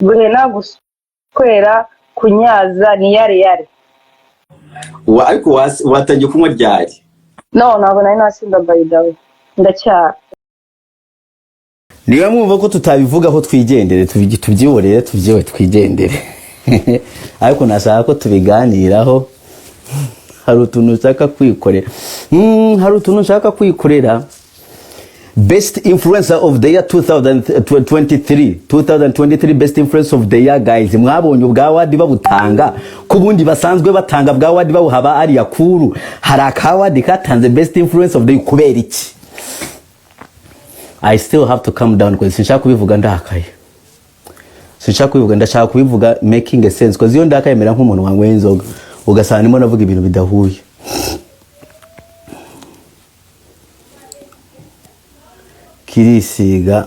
Guhena, guswera, kunyaza ni yare yare. Ariko watangiye kunywa ryari? No, ntabwo nari nasinda, by the way ndacyara. Niba mwumva ko tutabivugaho, twigendere, tubyihorere, tubyiwe, twigendere. Ariko nashaka ko tubiganiraho. Hari utuntu nshaka kwikorera. Hari utuntu nshaka kwikorera. Best influencer of the year 2023, 2023 best influencer of the year. Guys, mwabonye ubwa award babutanga? Ku bundi basanzwe batanga bwa award bawuha ba Ariya Kuru. Hari aka award katanze best influencer of the year, kubera iki? I still have to calm down because sinshaka kubivuga ndakaye. Sinshaka kubivuga, ndashaka kubivuga making a sense, because iyo ndakaye mera nk'umuntu wanyweye inzoga, ugasanga ndimo navuga ibintu bidahuye. Kirisiga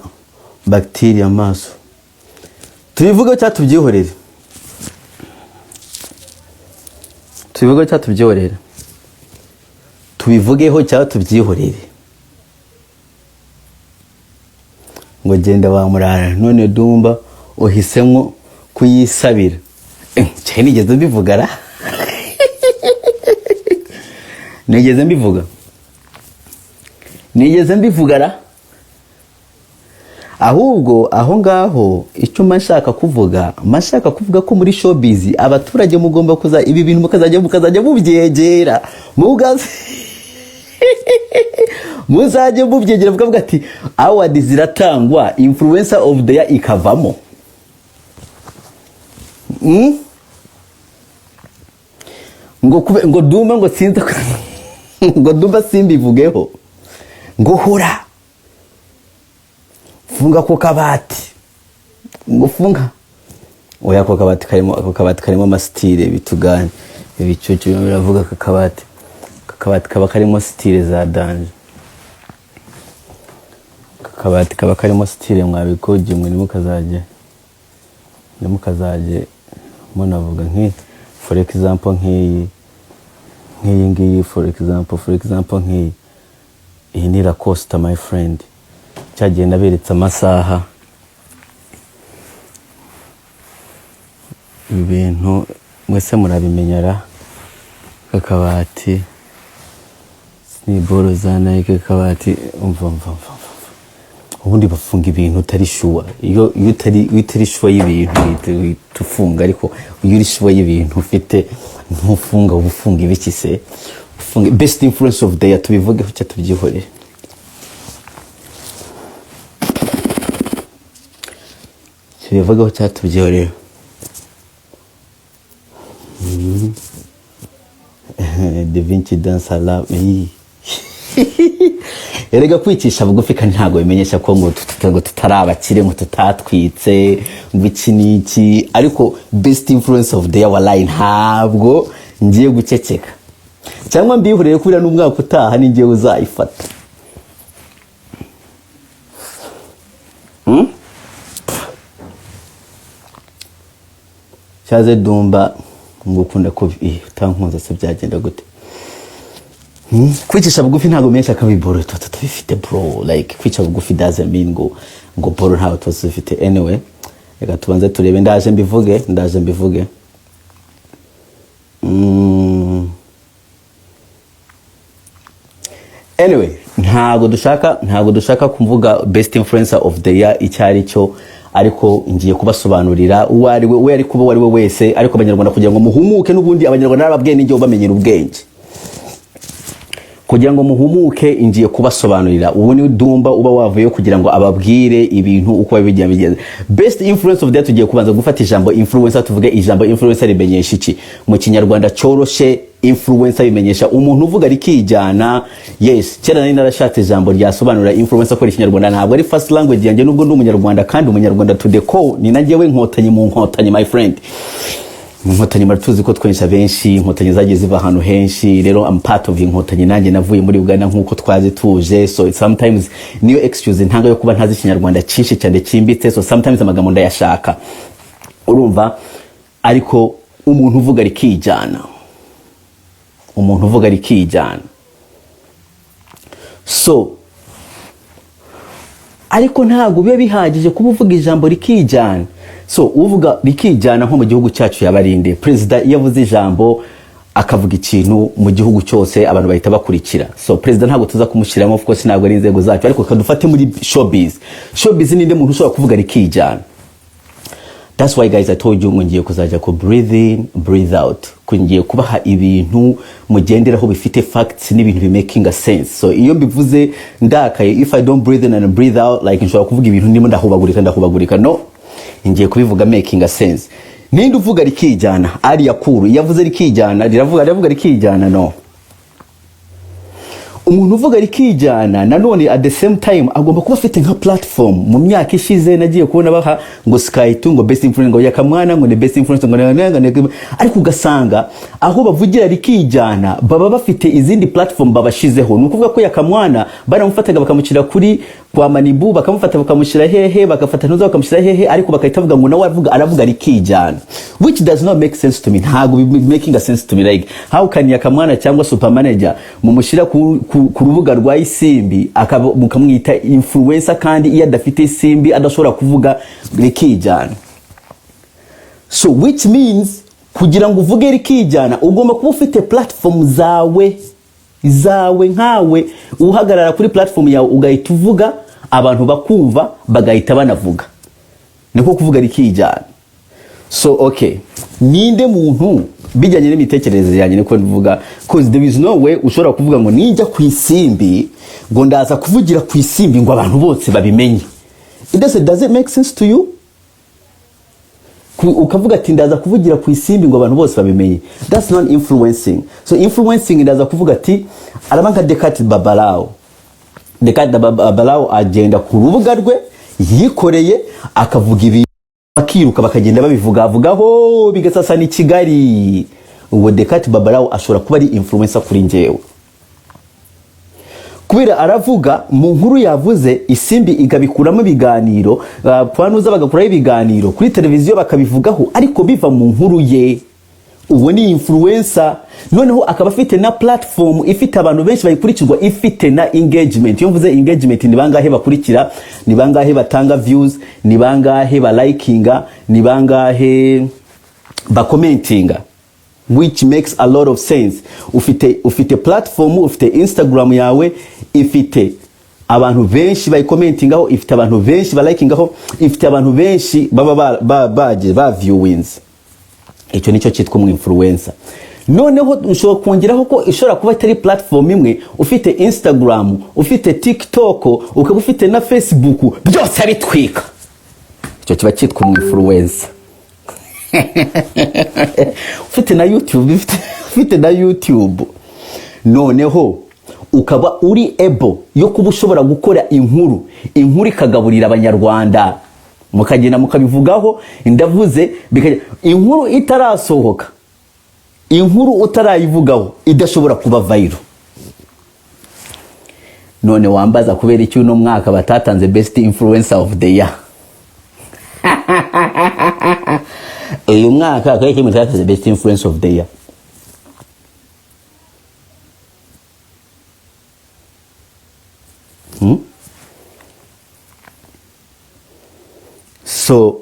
bacteria amaso. Tubivuge cyangwa tubyihorere? Tubivuge cyangwa tubyihorere? Tubivugeho cyangwa tubyihorere? Ngo genda wamurara none Dumba uhisemo kuyisabira. Cyane nigeze mbivuga ra? Nigeze mbivuga? Nigeze mbivuga ra? Ahubwo aho ngaho icyo mba nshaka kuvuga, mba nshaka kuvuga ko muri showbiz abaturage mugomba kuza ibi bintu mukazajya mubyegera, mugaze muzajye mubyegera, mukavuga ati award ziratangwa, influencer of the year ikavamo. Ngo kube ngo Dumba, ngo sinzi, ngo Dumba simbivugeho, ngo hura funga ku kabati, ngo funga. Oya, ako kabati karimo amasitire bitugane ibicucu biravuga. Aka kabati kaba karimo style za danger. Aka kabati kaba karimo style. Mwabikoge mwe, ntimukazajye munavuga nk'iyi, for example, nk'iyi ngiyi, for example nk'iyi. Iyi ni Lacoste, my friend. Cyagiye naberetse amasaha. Ibi bintu mwese murabimenyera. Aka kabati ni boro za Nike. Akabati, umva, umva, umva, umva. Ubundi bafunga ibintu utari sure. Iyo utari sure y'ibintu uhita ufunga, ariko iyo uri sure y'ibintu ufite ntufunga. Uba ufunga ibiki se? Ufunga. Best influence of the year, tubivugeho cyangwa tubyihorere? Tubivugeho cyangwa tubyihorere? Da Vinci dance ala. Erega kwicisha bugufi kandi ntabwo bimenyesha ko ngo tutari abakire, ngo tutatwitse, ngo iki n'iki. Ariko best influence of the year, wallahi ntabwo ngiye guceceka cyangwa mbihurire, kubera n'umwaka utaha ni ngewe uzayifata. Cyaze Dumba ngo ukunda ko utankunze se byagenda gute? Kwicisha bugufi ntabwo menshi akabiboro tuba tutabifite, bro. Like, kwica bugufi doesn't mean ngo boro ntabwo tuba tuzifite. Anyway, reka tubanze turebe. Ndaje mbivuge, ndaje mbivuge. Anyway, ntabwo dushaka kuvuga best influencer of the year icyo ari cyo, ariko ngiye kubasobanurira uwo ari we, uwo ari kuba uwo ari we wese. Ariko Abanyarwanda, kugira ngo muhumuke, n'ubundi Abanyarwanda narababwiye n'ingiye bamenyera ubwenge, kugira ngo muhumuke ngiye kubasobanurira. Ubu ni Dumba uba wavuyeyo kugira ngo ababwire ibintu uko bigiye bigenze. Best influence of the year, tugiye kubanza gufata ijambo influencer, tuvuge ijambo influencer rimenyesha iki mu Kinyarwanda cyoroshe. Influencer bimenyesha umuntu uvuga rikijyana. Yes, kera nari narashatse ijambo ryasobanura influencer ko Ikinyarwanda ntabwo ari first language yanjye, nubwo ndi Umunyarwanda kandi Umunyarwanda to the core. Ni na njyewe Nkotanyi mu Nkotanyi, my friend. Inkotanyi muratuzi ko twensha benshi, Inkotanyi zagiye ziva ahantu henshi. Rero I'm part of Inkotanyi. Nanjye navuye muri Uganda nk'uko twazi tuje. So sometimes niyo excuse ntanga yo kuba ntazi Ikinyarwanda cyinshi cyane cyimbitse. So sometimes amagambo ndayashaka, urumva? Ariko umuntu uvuga rikijyana, umuntu uvuga rikijyana. So ariko ntabwo biba bihagije kuba uvuga ijambo rikijyana. So uvuga rikijyana nko mu gihugu cyacu yabarinde perezida, iyo avuze ijambo, akavuga ikintu mu gihugu cyose, abantu bahita bakurikira. So perezida ntabwo tuza kumushyiramo, of course ntabwo ari inzego zacu, ariko kadufate muri showbiz. Showbiz, ninde muntu ushobora kuvuga rikijyana? That's why, guys, I told you ngo ngiye kuzajya ku breathe in, breathe out, ko ngiye kubaha ibintu mugenderaho bifite facts n'ibintu bimaking a sense. So iyo mbivuze ndakaye, if I don't breathe in and breathe out, like nshobora kuvuga ibintu ndimo ndahubagurika, ndahubagurika. No, ngiye kubivuga making a sense. Ninde uvuga rikijyana? Ariya kuru iyo avuze rikijyana, riravuga, riravuga rikijyana. No umuntu uvuga rikijyana nanone at the same time agomba kuba afite nka platform. Mu myaka ishize nagiye kubona baha ngo Sky 2 ngo best influence, ngo Yakamwana ngo ni best influence, ngo ariko ugasanga aho bavugira rikijyana baba bafite izindi platform babashizeho. Ni ukuvuga ko Yakamwana baramufataga bakamushyira kuri kwa Manibu, bakamufata bakamushyira hehe, bagafata ntuza bakamushyira hehe, ariko bagahita bavuga ngo nawe avuga, aravuga rikijyana, which does not make sense to me. Ntabwo making a sense to me. Like, how can Yakamwana cyangwa Super Manager mumushyira ku rubuga rwa Isimbi, mukamwita influencer, kandi iyo adafite Isimbi adashobora kuvuga rikijyana? So which means kugira ngo uvuge rikijyana ugomba kuba ufite platform zawe nkawe uhagarara kuri platform yawe, ugahita uvuga, abantu bakumva, bagahita banavuga. Niko kuvuga rikijyana. So okay, ninde muntu bijyanye n'imitekerereze yanjye? Niko mvuga, 'cause there is no way ushobora kuvuga ngo nijya ku Isimbi, ngo ndaza kuvugira ku Isimbi, ngo abantu bose babimenye. Does it make sense to you? Ukavuga ati ndaza kuvugira ku Isimbi ngo abantu bose babimenye, that's not influencing. So influencing, ndaza kuvuga ati araba nka Dekati Babalao. Dekati Babalao agenda ku rubuga rwe yikoreye, akavuga ibi, bakiruka, bakagenda babivuga vugaho, bigasasana i Kigali. Uwo Dekati Babalao ashobora kuba ari influencer kuri njyewe, kubera aravuga mu nkuru yavuze, Isimbi ikabikuramo ibiganiro, kwanuza bagakuraho ibiganiro, kuri televiziyo bakabivugaho, ariko biva mu nkuru ye. Uwo ni influencer. Noneho akaba afite na platform ifite abantu benshi bayikurikirwa, ifite na engagement. Iyo mvuze engagement, ni bangahe bakurikira, ni bangahe batanga views, ni bangahe balikinga, ni bangahe bakomentinga, which makes a lot of sense. Ufite platform, ufite Instagram yawe ifite abantu benshi bayikomentingaho, ifite abantu benshi balikingaho, ifite abantu benshi baba bagiye ba viewings, icyo nicyo cyitwa umu influencer. Noneho ushobora kongeraho ko ishobora kuba atari platform imwe: ufite Instagram, ufite TikTok, ukaba ufite na Facebook, byose abitwika. Icyo kiba cyitwa umu influencer. Ufite na YouTube, ufite na YouTube, noneho ukaba uri able yo kuba ushobora gukora inkuru, inkuru ikagaburira Abanyarwanda, mukagenda mukabivugaho. Ndavuze inkuru itarasohoka, inkuru utarayivugaho idashobora kuba viral. None wambaza kubera iki uno mwaka batatanze best influencer of the year? Uyu mwaka kubera iki mutatanze best influencer of the year? So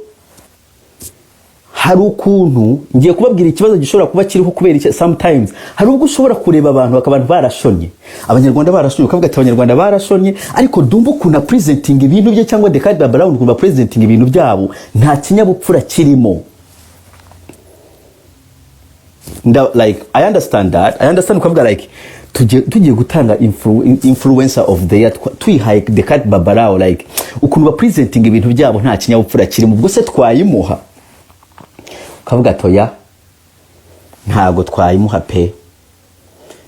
hari ukuntu ngiye kubabwira ikibazo gishobora kuba kiriho. Kubera iki? Sometimes hari ubwo ushobora kureba abantu bakaba abantu barashonye, Abanyarwanda barashonye, ukavuga ati Abanyarwanda barashonye, ariko Dumba ukuntu apresenting ibintu bye, cyangwa Dekadi Brown ukuntu presenting ibintu byabo, nta kinyabupfura kirimo. Like, I understand that, I understand. Ukavuga like tugiye gutanga influencer of the year, tuyihaye Dekadi Babalao, like ukuntu bapresenting ibintu byabo nta kinyabupfura kirimo, ubwo se twayimuha? Ukavuga toya, ntabwo twayimuha pe,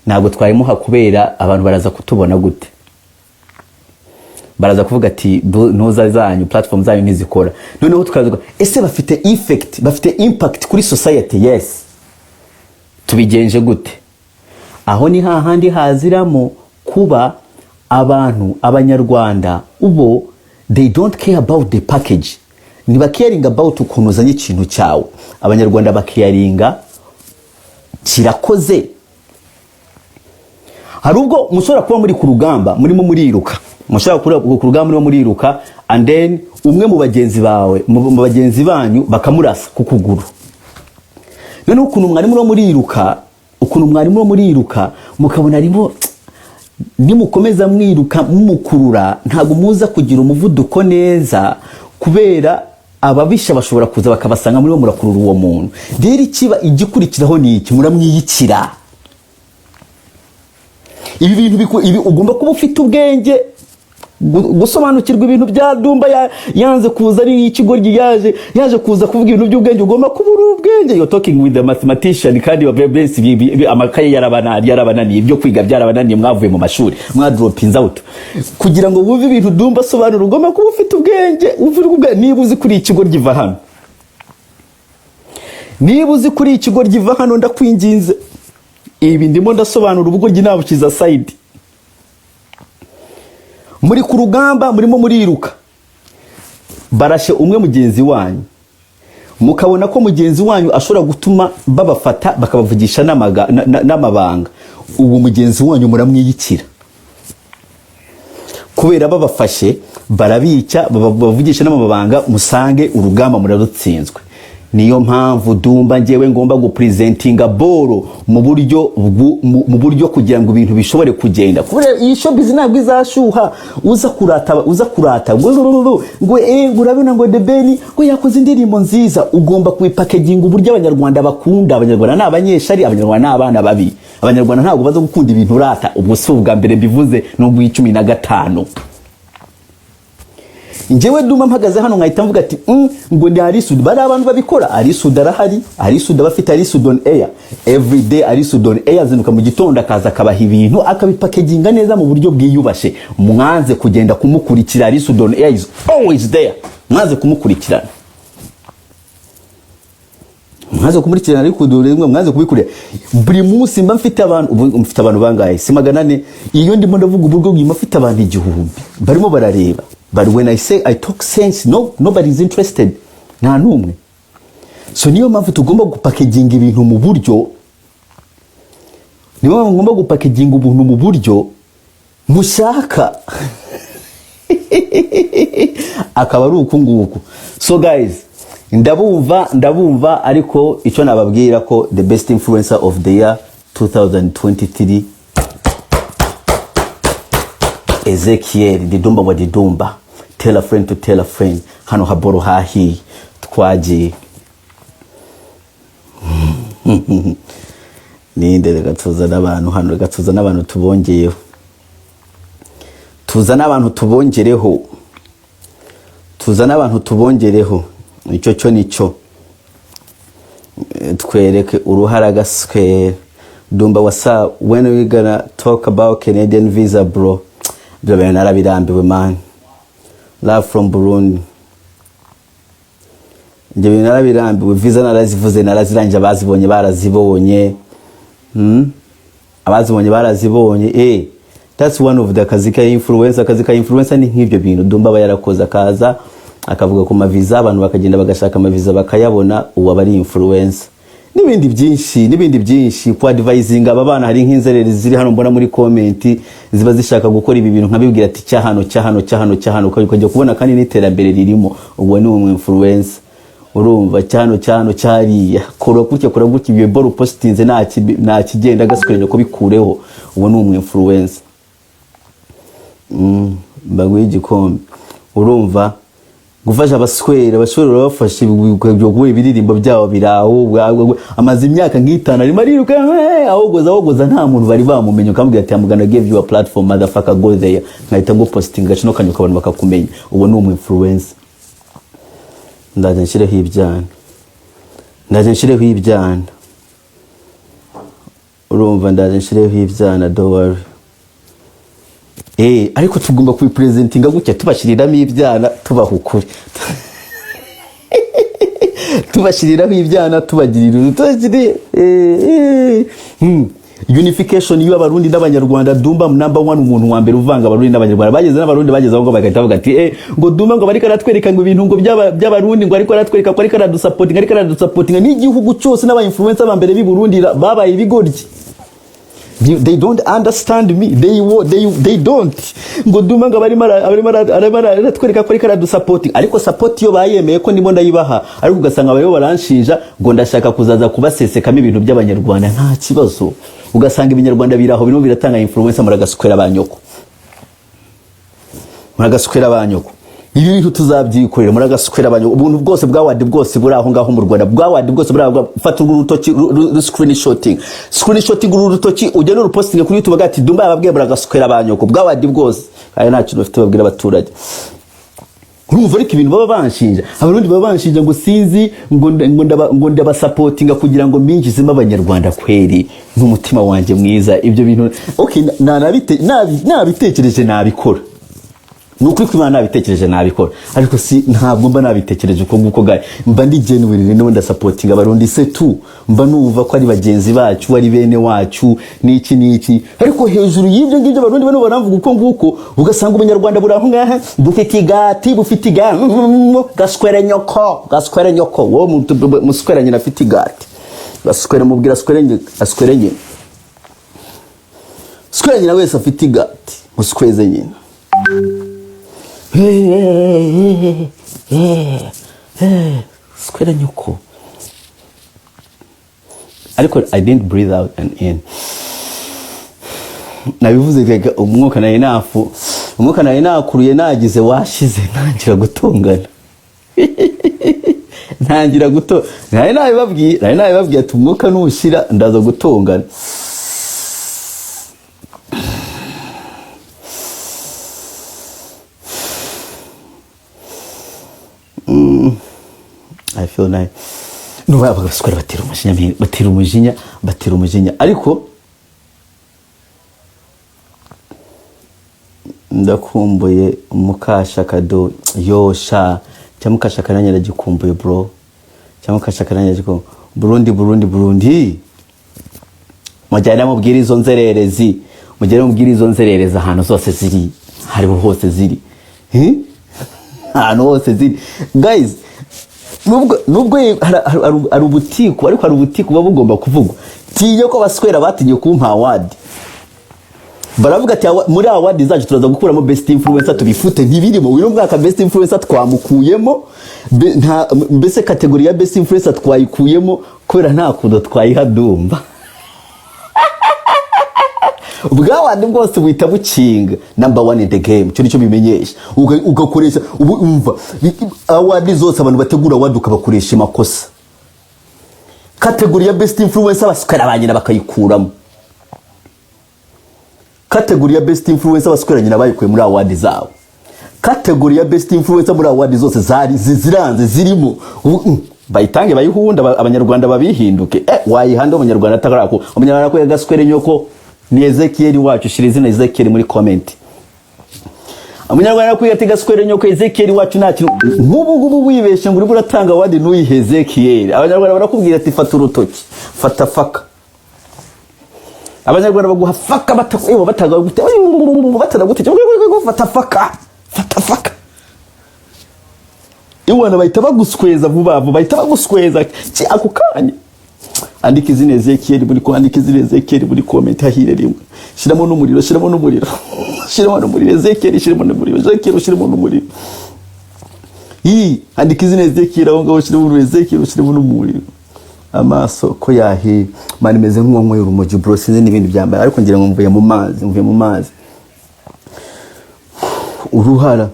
ntabwo twayimuha, kubera abantu baraza kutubona gute? Baraza kuvuga ati ntuza zanyu, platform zanyu ntizikora. Noneho tukavuga, ese bafite effect, bafite impact kuri society? Yes. Tubigenje gute? Aho ni hahandi haziramo kuba abantu, Abanyarwanda ubo they don't care about the package, ntibacaringa about ukuntu uzanye ikintu cyawe. Abanyarwanda bacaringa kirakoze. Hari ubwo mushobora kuba muri ku rugamba, murimo muriruka, mushobora kuba ku rugamba murimo muriruka, And then umwe mu bagenzi bawe, mu bagenzi banyu, bakamurasa ku kuguru. Noneho ukuntu mwarimu muriruka, mukabona arimo, nimukomeza mwiruka mumukurura, ntabwo muza kugira umuvuduko neza, kubera ababisha bashobora kuza bakabasanga muri bo murakurura uwo muntu. Rero ikiba igikurikiraho ni iki? Muramwiyikira. Ibi bintu ibi ugomba kuba ufite ubwenge gusobanukirwa ibintu bya Dumba. Yanze kuza ari ikigoryi, yaje kuza kuvuga ibintu by'ubwenge. Ugomba kuba uri ubwenge. You're talking with the mathematician. Kandi benshi amakaye yarabananiye, ibyo kwiga byarabananiye, mwavuye mu mashuri, mwadropinze out. Kugira ngo wumve ibintu Dumba asobanura, ugomba kuba ufite ubwenge, ufite ubwenge. Niba uzi kuri ikigoryi, va hano. Niba uzi kuri ikigoryi, va hano, ndakwinginze. Ibi ndimo ndasobanura, ubugoryi nabukiza side. Muri ku rugamba, murimo muriruka, barashe umwe mugenzi wanyu, mukabona ko mugenzi wanyu ashobora gutuma babafata bakabavugisha n'amabanga. Ubu mugenzi wanyu muramwiyikira, kubera babafashe barabica, babavugisha n'amabanga, musange urugamba murarutsinzwe. Niyo mpamvu Dumba ngewe ngomba gupresentinga boro mu buryo kugira ngo ibintu bishobore kugenda, kubera iyi showbiz ntabwo izashyuha uza kurata ngo urabona ngo The Ben ngo yakoze indirimbo nziza. Ugomba kubipackaginga uburyo Abanyarwanda bakunda. Abanyarwanda ni abanyeshari, Abanyarwanda ni abana babi, Abanyarwanda ntabwo baza gukunda ibintu urata. Ubwo si ubwa mbere mbivuze, n'ubwo 15. Njyewe Duma mpagaze hano nkahita mvuga ati ngo ni Ally Soudy. Bari abantu babikora. Ally Soudy arahari, Ally Soudy abafite Ally Soudy on Air every day. Ally Soudy on Air azinduka mu gitondo, akaza akabaha ibintu, akabipackaginga neza mu buryo bwiyubashe. Mwanze kugenda kumukurikira. Ally Soudy on Air is always there. Mwanze kumukurikirana, mwaze kumukurikirana, ariko dore mwaze kubikurira. Buri munsi mba mfite abantu. Ubu mfite abantu bangahe? Si 400? Iyo ndimo ndavuga uburyo bwima, mfite abantu 1000 barimo barareba. But when I say I talk sense, no, nobody is interested, nta n'umwe. So niyo mpamvu tugomba gupackaginga ibintu mu buryo, niyo mpamvu ngomba gupackaginga ubuntu mu buryo mushaka, akaba ari uku nguku. So guys, ndabumva, ndabumva, ariko icyo nababwira ko the best influencer of the year 2023, Ezekiel Didumba wa Didumba. Tell a friend to tell a friend. Hano haboro hahiye, twagiye. Ninde? Reka tuzane abantu hano, reka tuzane abantu tubongeyeho, tuzane abantu tubongereho, tuzane abantu tubongereho. Icyo cyo nicyo. Twereke uruhara gaswere. Dumba, what's up? When are we gonna talk about Canadian visa, bro? Ibyo bintu narabirambiwe, man. Love from Burundi. Ibyo bintu narabirambiwe. Visa narazivuze, narazirangije. Abazibonye barazibonye. Abazibonye barazibonye. That's one of the akazi ka influencer. Akazi ka influencer ni nk'ibyo bintu Dumba aba yarakoze, akaza akavuga ku maviza, abantu bakagenda bagashaka amaviza bakayabona. Ubu aba ari influencer n'ibindi byinshi, n'ibindi byinshi, ku advising aba bana. Hari nk'inzererezi ziri hano mbona muri comment, ziba zishaka gukora ibi bintu, nkabibwira ati cya hano, cya hano, cya hano, cya hano, ukajya kubona kandi n'iterambere ririmo. Ubwo ni umu influencer. Urumva, cyano cyano cyariya, kora gutya, kora gutya, ibyo boro postinze nta kigenda, gaswere ko bikureho. Uwo ni umu influencer. Baguhe igikombe. Urumva, gufasha abaswera, abaswera urabafasha kubura ibiririmbo byabo biraho, amaze imyaka nk'itanu arimo ariruka, ahogoza ahogoza, nta muntu bari bamumenya. Ukamubwira ati: "I'm gonna give you a platform, motherfucker, go there." Nkahita ngo postinga gacino kanyu, abantu bakakumenya. Uwo ni umu influencer. Ndaje nshyireho ibyana, ndaje nshyireho ibyana. Urumva, ndaje nshyireho ibyana, don't worry. Ariko tugomba kubipresentinga gutya, tubashyiriramo ibyana, tubaha ukuri, tubashyiriraho ibyana, tubagirira tubashyiriye unification y'Abarundi n'Abanyarwanda. Dumba number one, umuntu wa mbere uvanga Abarundi n'Abanyarwanda. Bageze n'Abarundi bageze aho ngo bagahita bavuga ati ngo Dumba ngo bariko aratwereka ngo ibintu ngo by'Abarundi, ngo ariko aratwereka ko ariko aradusupportinga, ariko aradusupportinga n'igihugu cyose. N'aba influencer ba mbere b'i Burundi babaye ibigoryi. They don't understand me. They don't. Ngo Dumba ngo arimo aratwereka ko ariko aradusupporting, ariko support yo bayemeye ko ndimo ndayibaha, ariko ugasanga bariho baranshinja ngo ndashaka kuzaza kubasesekamo ibintu by'Abanyarwanda. Nta kibazo. Ugasanga Ibinyarwanda biraho birimo biratanga influence. Muragaswera ba nyoko, muragaswera ba nyoko. Ibi bintu tuzabyikorera. Muragaswera ba nyoko. Ubuntu bwose bwa award bwose buri aho ngaho mu Rwanda, bwa award bwose buri aho, fata uru rutoki, screenshotting uru rutoki, ugende urupostinge kuri YouTube ati: "Dumba yababwiye, muragaswera ba nyoko." Bwa award bwose kandi nta kintu bafite babwira abaturage. Urumva, ariko ibintu baba banshinja, Abarundi baba banshinja ngo sinzi ngo ndabasupportinga kugira ngo mbinjizemo Abanyarwanda. Kweri n'umutima wanjye mwiza, ibyo bintu, okay, nabitekereje nabikora. Ni ukuri ko Imana, nabitekereje nabikora, ariko si ntabwo mba nabitekereje uko nguko gahe. Mba ndi genuine niwe ndasupportinga Abarundi se tu, mba numva ko ari bagenzi bacu, ari bene wacu, n'iki n'iki. Ariko hejuru y'ibyo ngibyo, Abarundi bano baramvuga uko nguko, ugasanga Ubunyarwanda buri aho ngaha bufite igati, bufite igati. Gaswere nyoko, gaswere nyoko, wowe muswere nyina afite igati. Gaswere, mubwira aswere nyina, aswere nyina, swere nyina wese afite igati, musweze nyina. Swera nyoko. Ariko I didn't breathe out and in. Nabivuze rega, umwuka nari nafu, umwuka nari nakuruye nagize washize, ntangira gutongana, ntangira guto. Nari nabibabwiye ati umwuka nushira ndaza gutongana. I feel nice. Nuba abagaswera batera umujinya, batera umujinya, batera umujinya. Ariko ndakumbuye mukashaka do yosha cya mukashaka, nanjye ndagikumbuye, bro. Cya mukashaka nanjye ndagikumbuye. Burundi, Burundi, Burundi, mujyane mubwire izo nzererezi, mujyane mubwire izo nzererezi ahantu zose ziri, hariho hose ziri. Ahantu hose ziri, guys. Nubwo hari ubutiku, ariko hari ubutiku buba bugomba kuvugwa. Tinya ko abaswera batinye kumpa award, baravuga ati: "Muri award zacu turaza gukuramo best influencer, tubifute, ntibirimo uyu mwaka. Best influencer twamukuyemo." Mbese category ya best influencer twayikuyemo kubera nta kuntu twayiha Dumba. Bwa award bwose buhita bukinga. Number one in the game, icyo nicyo bimenyesha. Ugakoresha ubu, umva, award zose, abantu bategura award ukabakoresha amakosa. Category ya best influencer basukara ba nyina bakayikuramo. Category ya best influencer basukara nyina bayikuye muri award zabo. Category ya best influencer muri award zose zari ziranze zirimo. Bayitange, bayihunda, Abanyarwanda babihinduke. Wayihanda Umunyarwanda atakarako, Umunyarwanda ko yagaswere nyoko. Ni Ezekiel wacu, shira izina Ezekiel muri comment. Umunyarwanda kwiga ati: "Gaswere nyoko Ezekiel wacu." Nta kintu nk'ubu ngubu wibeshe ngo urimo uratanga award ntuyihe Ezekiel, Abanyarwanda barakubwira ati: "Fata urutoki, fata faka." Abanyarwanda baguha faka batagute batagute, fata faka, fata faka. Iwana bahita bagusweza vuba vuba, bahita bagusweza ako kanya. Andika izina Ezekiel muri ko, andika izina Ezekiel muri comment, hahire rimwe. Shiramo n'umuriro, shiramo n'umuriro, shiramo n'umuriro Ezekiel, shiramo n'umuriro Ezekiel, shiramo n'umuriro. Andika izina Ezekiel aho ngaho, shiramo n'umuriro Ezekiel, shiramo n'umuriro. Amaso ko yahiye mani, meze nk'uwanyweye urumogi, bro. Sinzi n'ibindi byambaye, ariko ngira ngo mvuye mu mazi, mvuye mu mazi. Uruhara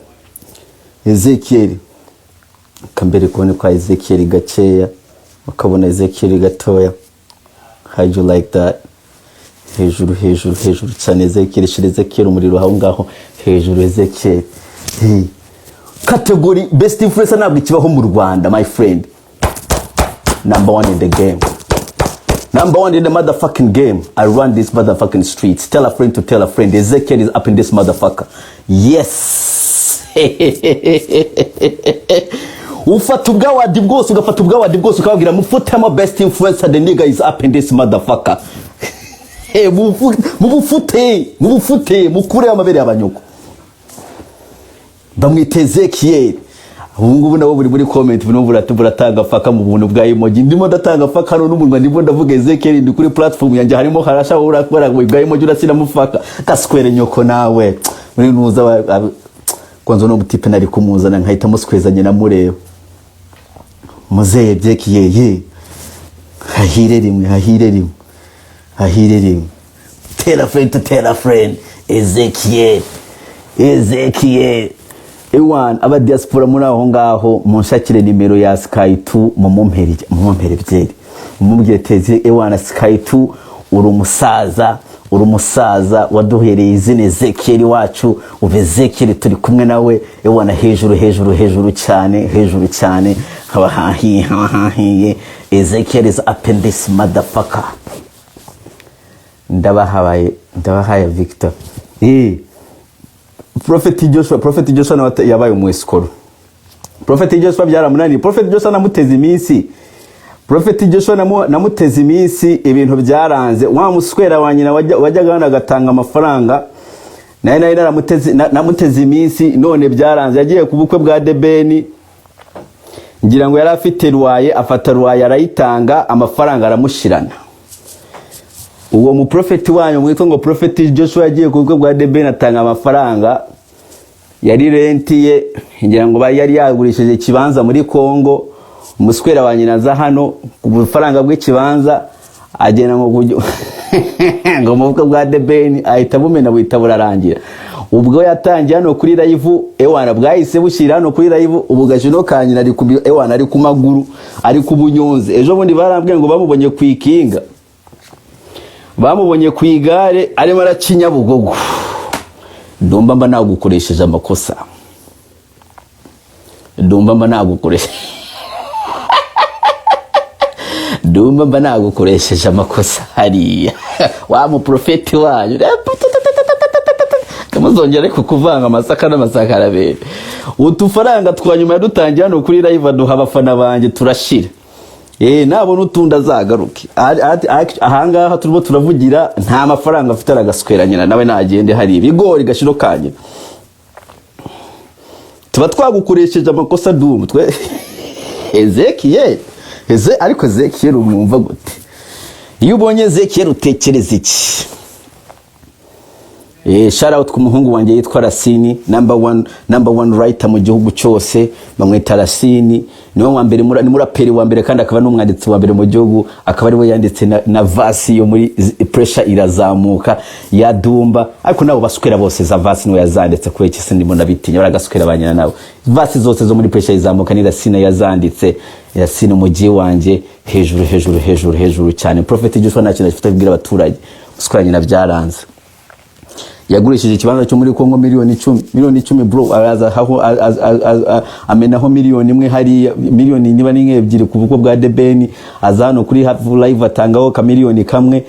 Ezekiel kambere, kubona kwa Ezekiel gakeya, ukabona Ezekiel gatoya. How you like that? Hejuru, hejuru, hejuru cyane Ezekiel. Shira Ezekiel umuriro aho ngaho hejuru, Ezekiel. Hey. Category best influencer ntabwo ikibaho mu Rwanda, my friend. Number one in the game, number one in the motherfucking game. I run this motherfucking streets. Tell a friend to tell a friend. Ezekiel is up in this motherfucker. Yes. Ufata ubwa award bwose, ugafata ubwa award bwose, ukababwira: "Mufutemo best influencer, the nigga is up in this motherfucker." Hey, mubufute, mubufute, mukureho amabere y'abanyuko. Bamwita Ezekiel. Ubu ngubu nabo buri muri comment burimo buratanga fuck mu buntu bwa emoji. Ndimo ndatanga fuck hano n'umunwa, ndimo ndavuga Ezekiel, ndi kuri platform yanjye, harimo harasha urakora bwa emoji, urashyiramo fuck gaswere nyoko nawe muri nuza kwanza. No mutipe nari kumuzana nkahita muswezanye namureba. Muzeye byeki ye, hahire rimwe, hahire rimwe, hahire rimwe. Tell a friend to tell a friend. Ezekiel, Ezekiel ewan, aba diaspora muri aho ngaho munshakire nimero ya Sky 2, mumumpere, mumumpere byeri, mumubwire teze ewana Sky 2, uri umusaza, uri umusaza waduhereye izina Ezekiel wacu. Ubu Ezekiel turi kumwe nawe ewana, hejuru, hejuru, hejuru cyane, hejuru cyane, haba hahiye, haba hahiye. Ezekiel is up in this motherfucker. Ndabahaye, ndabahaye Victor. Prophet Joshua, Prophet Joshua nawe yabaye umwesikoro. Prophet Joshua byaramunaniye. Prophet Joshua namuteze iminsi, Prophet Joshua namuteze iminsi, ibintu byaranze. Wa muswera wa nyina wajyaga hano agatanga amafaranga, naye nari naramuteze, namuteze iminsi, none byaranze. Yagiye ku bukwe bwa Debeni, ngira ngo yari afite ruwaye, afata ruwaye arayitanga, amafaranga aramushirana. Uwo muprofeti wanyu mwitwa ngo Prophet Joshua yagiye ku bukwe bwa Debeni, atanga amafaranga yari rent ye, ngira ngo yari yagurishije ikibanza muri Kongo. Umuswera wa nyina aza hano ku bufaranga bw'ikibanza, agenda ngo ngo mu bukwe bwa Debeni, ahita bumena, buhita burarangira. Ubwo yatangiye hano kuri live, ewana bwahise bushyira hano kuri live. Ubu gajino ka nyina ari ku ewana ari ku maguru, ari ku bunyonzi. Ejo bundi barambwiye ngo bamubonye ku ikinga, bamubonye ku igare arimo araca i Nyabugogo. Ndumva mba nagukoresheje amakosa, ndumva mba nagukoresheje, ndumva mba nagukoresheje amakosa hariya wa muprofeti wanyu. Kamuzongera ariko kuvanga amasaka n'amasakarabere. Utufaranga twa nyuma yadutangiye hano kuri live, aduha abafana banjye, turashira. Nabona utundi azagaruke. Ahangaha turimo turavugira nta mafaranga afite, aragaswera nyina nawe nagende hari ibigori gashiro kanyina. Tuba twagukoresheje amakosa dumu twe Ezekiel. Eze ariko Ezekiel umwumva gute? Iyo ubonye Ezekiel utekereza iki? Shout out ku muhungu wanjye yitwa Rasini, number one, number one writer mu gihugu cyose. Bamwita Rasini, niwe wa mbere, ni muraperi wa mbere kandi akaba n'umwanditsi wa mbere mu gihugu, akaba ariwe yanditse na verse yo muri Pressure Irazamuka ya Dumba. Ariko nabo baswera bose za verse niwe yazanditse. Kubera iki se ndimo ndabitinya? Baragaswera banyina nabo. Verse zose zo muri Pressure Izamuka ni Rasini yazanditse. Rasini umujyi wanjye, hejuru, hejuru, hejuru, hejuru cyane. Prophet Joshua nta kintu afite abwira abaturage. Uswera nyina byaranze. Yagurishije ikibanza cyo muri Kongo miliyoni 10, miliyoni 10 bro. Araza aho amenaho miliyoni 1 hariya, miliyoni niba ni nk'ebyiri ku bukwe bwa Debeni. Aza hano kuri Hafu Live atangaho kamiliyoni kamwe,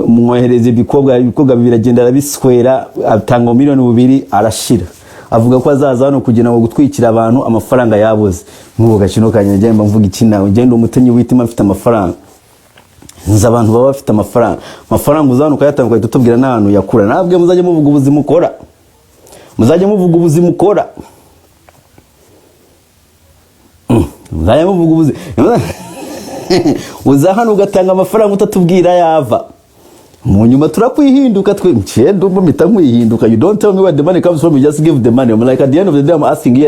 mwohereza ibikobwa, ibikobwa bibiri, agenda arabiswera, atanga miliyoni 2 arashira. Avuga ko azaza hano kugira ngo gutwikira abantu, amafaranga yabuze. Nk'ubu gakino kanjye ngenda mvuga iki nawe? Ngenda umutenyi w'itima mfite amafaranga, nzi abantu baba bafite amafaranga. Amafaranga uza hano ukayatanga, ugahita utubwira n'ahantu yakura. Ntabwo muzajya muvuga ubuzima ukora, muzajya muvuga ubuzima ukora. Muzajya muvuga ubuzima. Uza hano ugatanga amafaranga utatubwira yava mu nyuma, turakwihinduka twe. Nce ndumva mpita nkwihinduka. You don't tell me where the money comes from, you just give the money. I'm like, at the end of the day I'm asking you,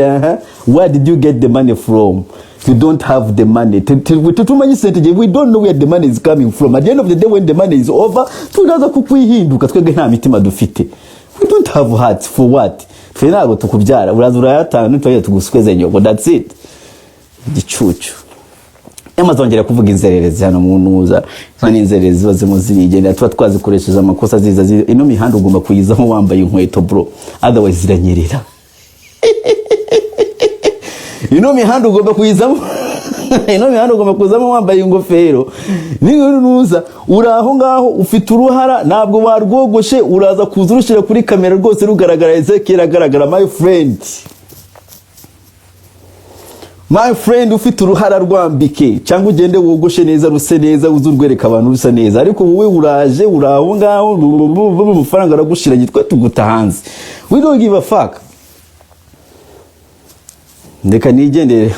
where did you get the money from? You don't have the money. Tutumenye sente, we don't know where the money is coming from. At the end of the day, when the money is over, turaza kukwihinduka. Twebwe nta mitima dufite, we don't have hearts. For what? Twe ntabwo tukubyara. Uraza urayatanga, nitwajya tugusweze nyoko. That's it. Igicucu. Nyamazongera kuvuga inzererezi hano mu ntuza. Izo ni inzererezi ziba zirimo zirigendera, tuba twazikoresheje amakosa ziza ino mihanda ugomba kuyizaho wambaye inkweto bro, otherwise ziranyerera. Ino mihanda ugomba kuyizamo, ino mihanda ugomba kuzamo wambaye ingofero. Nuza uri aho ngaho ufite uruhara, ntabwo warwogoshe, uraza kuza urushyira kuri kamera rwose rugaragara. Ezekiel agaragara. My friend, my friend, ufite uruhara rwambike cyangwa ugende wogoshe neza, ruse neza, uze urwereka abantu rusa neza. Ariko wowe uraje uri aho ngaho, amafaranga aragushiranye, twe tuguta hanze. We don't give a fuck. Ndeka nigendere,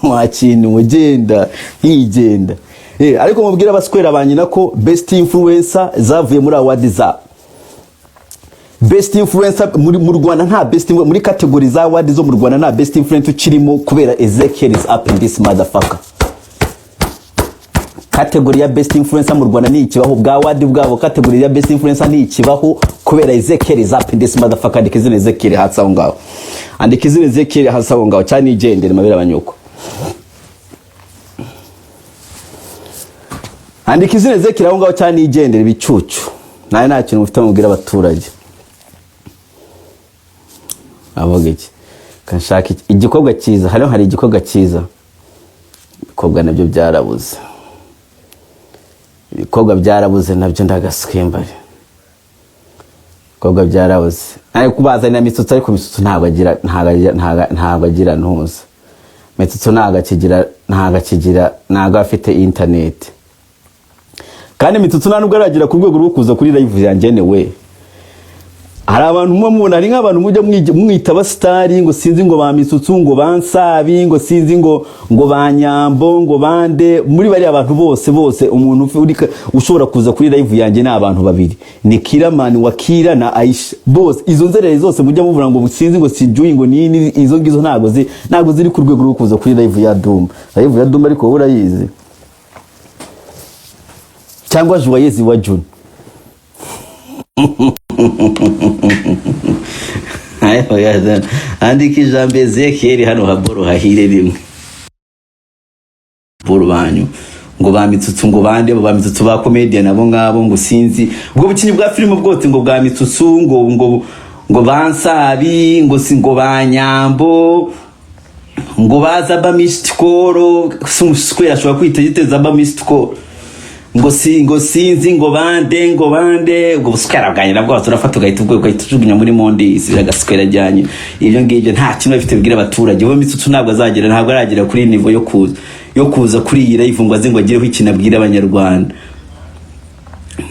wakintu ugenda higenda. Ariko mubwire abaswera ba nyina ko best influencer zavuye muri award za best influencer muri mu Rwanda. Nta best muri category za award zo mu Rwanda, nta best influencer ukirimo kubera Ezekiel is up in this motherfucker. Category ya best influencer mu Rwanda ni ikibaho bwa award bwabo. Category ya best influencer ni ikibaho kubera Ezekiel is up in this motherfucker. Andika izina Ezekiel hasi aho ngaho, andika izina Ezekiel hasi aho ngaho cyane, igendere mabera abanyuko. Andika izina Ezekiel aho ngaho cyane, igendere ibicucu. Nawe nta kintu mufite mubwira abaturage. Avuga iki? Kanshaka igikorwa cyiza. Hariho, hari igikorwa cyiza, ibikorwa nabyo byarabuze, ibikorwa byarabuze nabyo, ndagaswembare, ibikorwa byarabuze. Ari kubazanira Mitsutsu, ariko Mitsutsu ntabwo agira, ntabwo agira ntuza. Mitsutsu ntabwo akigira, ntabwo afite internet. Kandi Mitsutsu nta nubwo aragera ku rwego rwo kuza kuri live yanjye. Anyway, hari abantu muba mubona, hari nk'abantu mujya mwita abasitari, ngo sinzi, ngo ba Mitsutsu, ngo ba Nsabi, ngo sinzi, ngo ba Nyambo, ngo bande. Muri bariya bantu bose bose, umuntu ushobora kuza kuri live yanjye ni abantu babiri, ni Kiramani wa Kira na Aisha. Bose izo nzerere zose mujya muvuga ngo sinzi, ngo sijuyi, ngo nini, izo ngizo ntabwo ziri ku rwego rwo kuza kuri live ya Dumba, live ya Dumba. Ariko wowe urayizi, cyangwa Joyeuse wa June. Andika ijambo Ezekiel hano haboro hahire rimwe boro banyu, ngo ba Mitsutsu, ngo bande, ba Mitsutsu, ba comedian abo ngabo, ngo sinzi, ubwo bukinyi bwa filime bwose, ngo bwa Mitsutsu, ngo bansabi, ngo si ngo ba Nyambo, ngo baza ba Mistikoro. Square ashobora kwita yiteza ba Mistikoro, ngo si ngo sinzi, ngo bande, ngo bande. Ubwo buswera bwanjye nabwo turafata ugahita ubwo ugahita ujugunya muri mondisi. Biragaswera ajyanye ibyo ngibyo, nta kintu bafite bibwira abaturage. Wowe Mitsutsu ntabwo azagera, ntabwo aragera kuri niveau yo kuza kuri iyi live ngo aze ngo agireho ikintu abwira Abanyarwanda.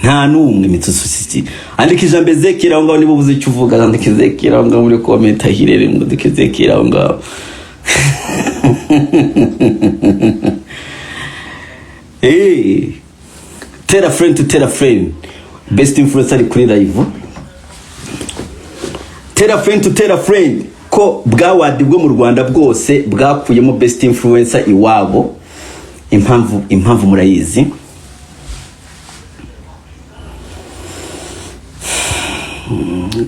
Nta n'umwe. Mitsutsu siki. Andika ijambo Ezekiel aho ngaho niba ubuze icyo uvuga. Andika Ezekiel aho ngaho muri comment ahirere, ngo andika Ezekiel aho ngaho. Hey, tell a friend to tell a friend, best influencer ari kuri live. Tell a friend to tell a friend ko bwa award bwo mu Rwanda bwose bwakuyemo best influencer iwabo. Impamvu murayizi.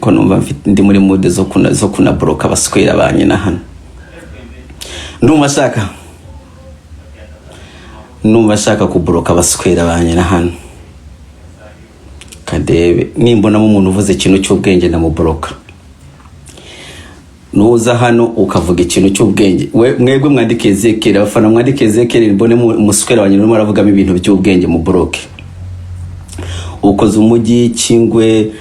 Ko numva ndi muri mood zo kuna bloka abaswera ba nyina hano. Numva nshaka kubloka abaswera ba nyina hano. Kadebe nimbonamo umuntu uvuze ikintu cy'ubwenge ndamubloka. Nuza hano ukavuga ikintu cy'ubwenge, we mwebwe mwandike Ezekiel, abafana mwandike Ezekiel, mbone umuswera wa nyina urimo aravugamo ibintu by'ubwenge mu bloke. Ukoze umujyi kingwe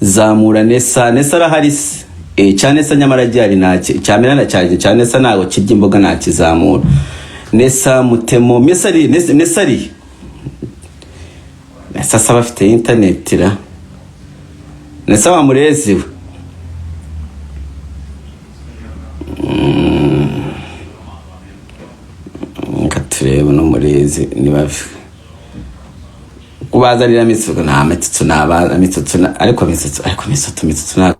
zamura Nesa. Nesa arahari se? Cya Nesa nyamara gihari ntacyo cyamera na cyane cya Nesa, ntabwo kirya imboga, ntakizamura. Nesa mutemo Nesa ari Nesa, Nesa ari Nesa saba afite internet ra. Nesa wa murezi we. Reka turebe n'umurezi niba kubazanira Mitsutsu. Nta Mitsutsu, naba Mitsutsu ariko Mitsutsu nta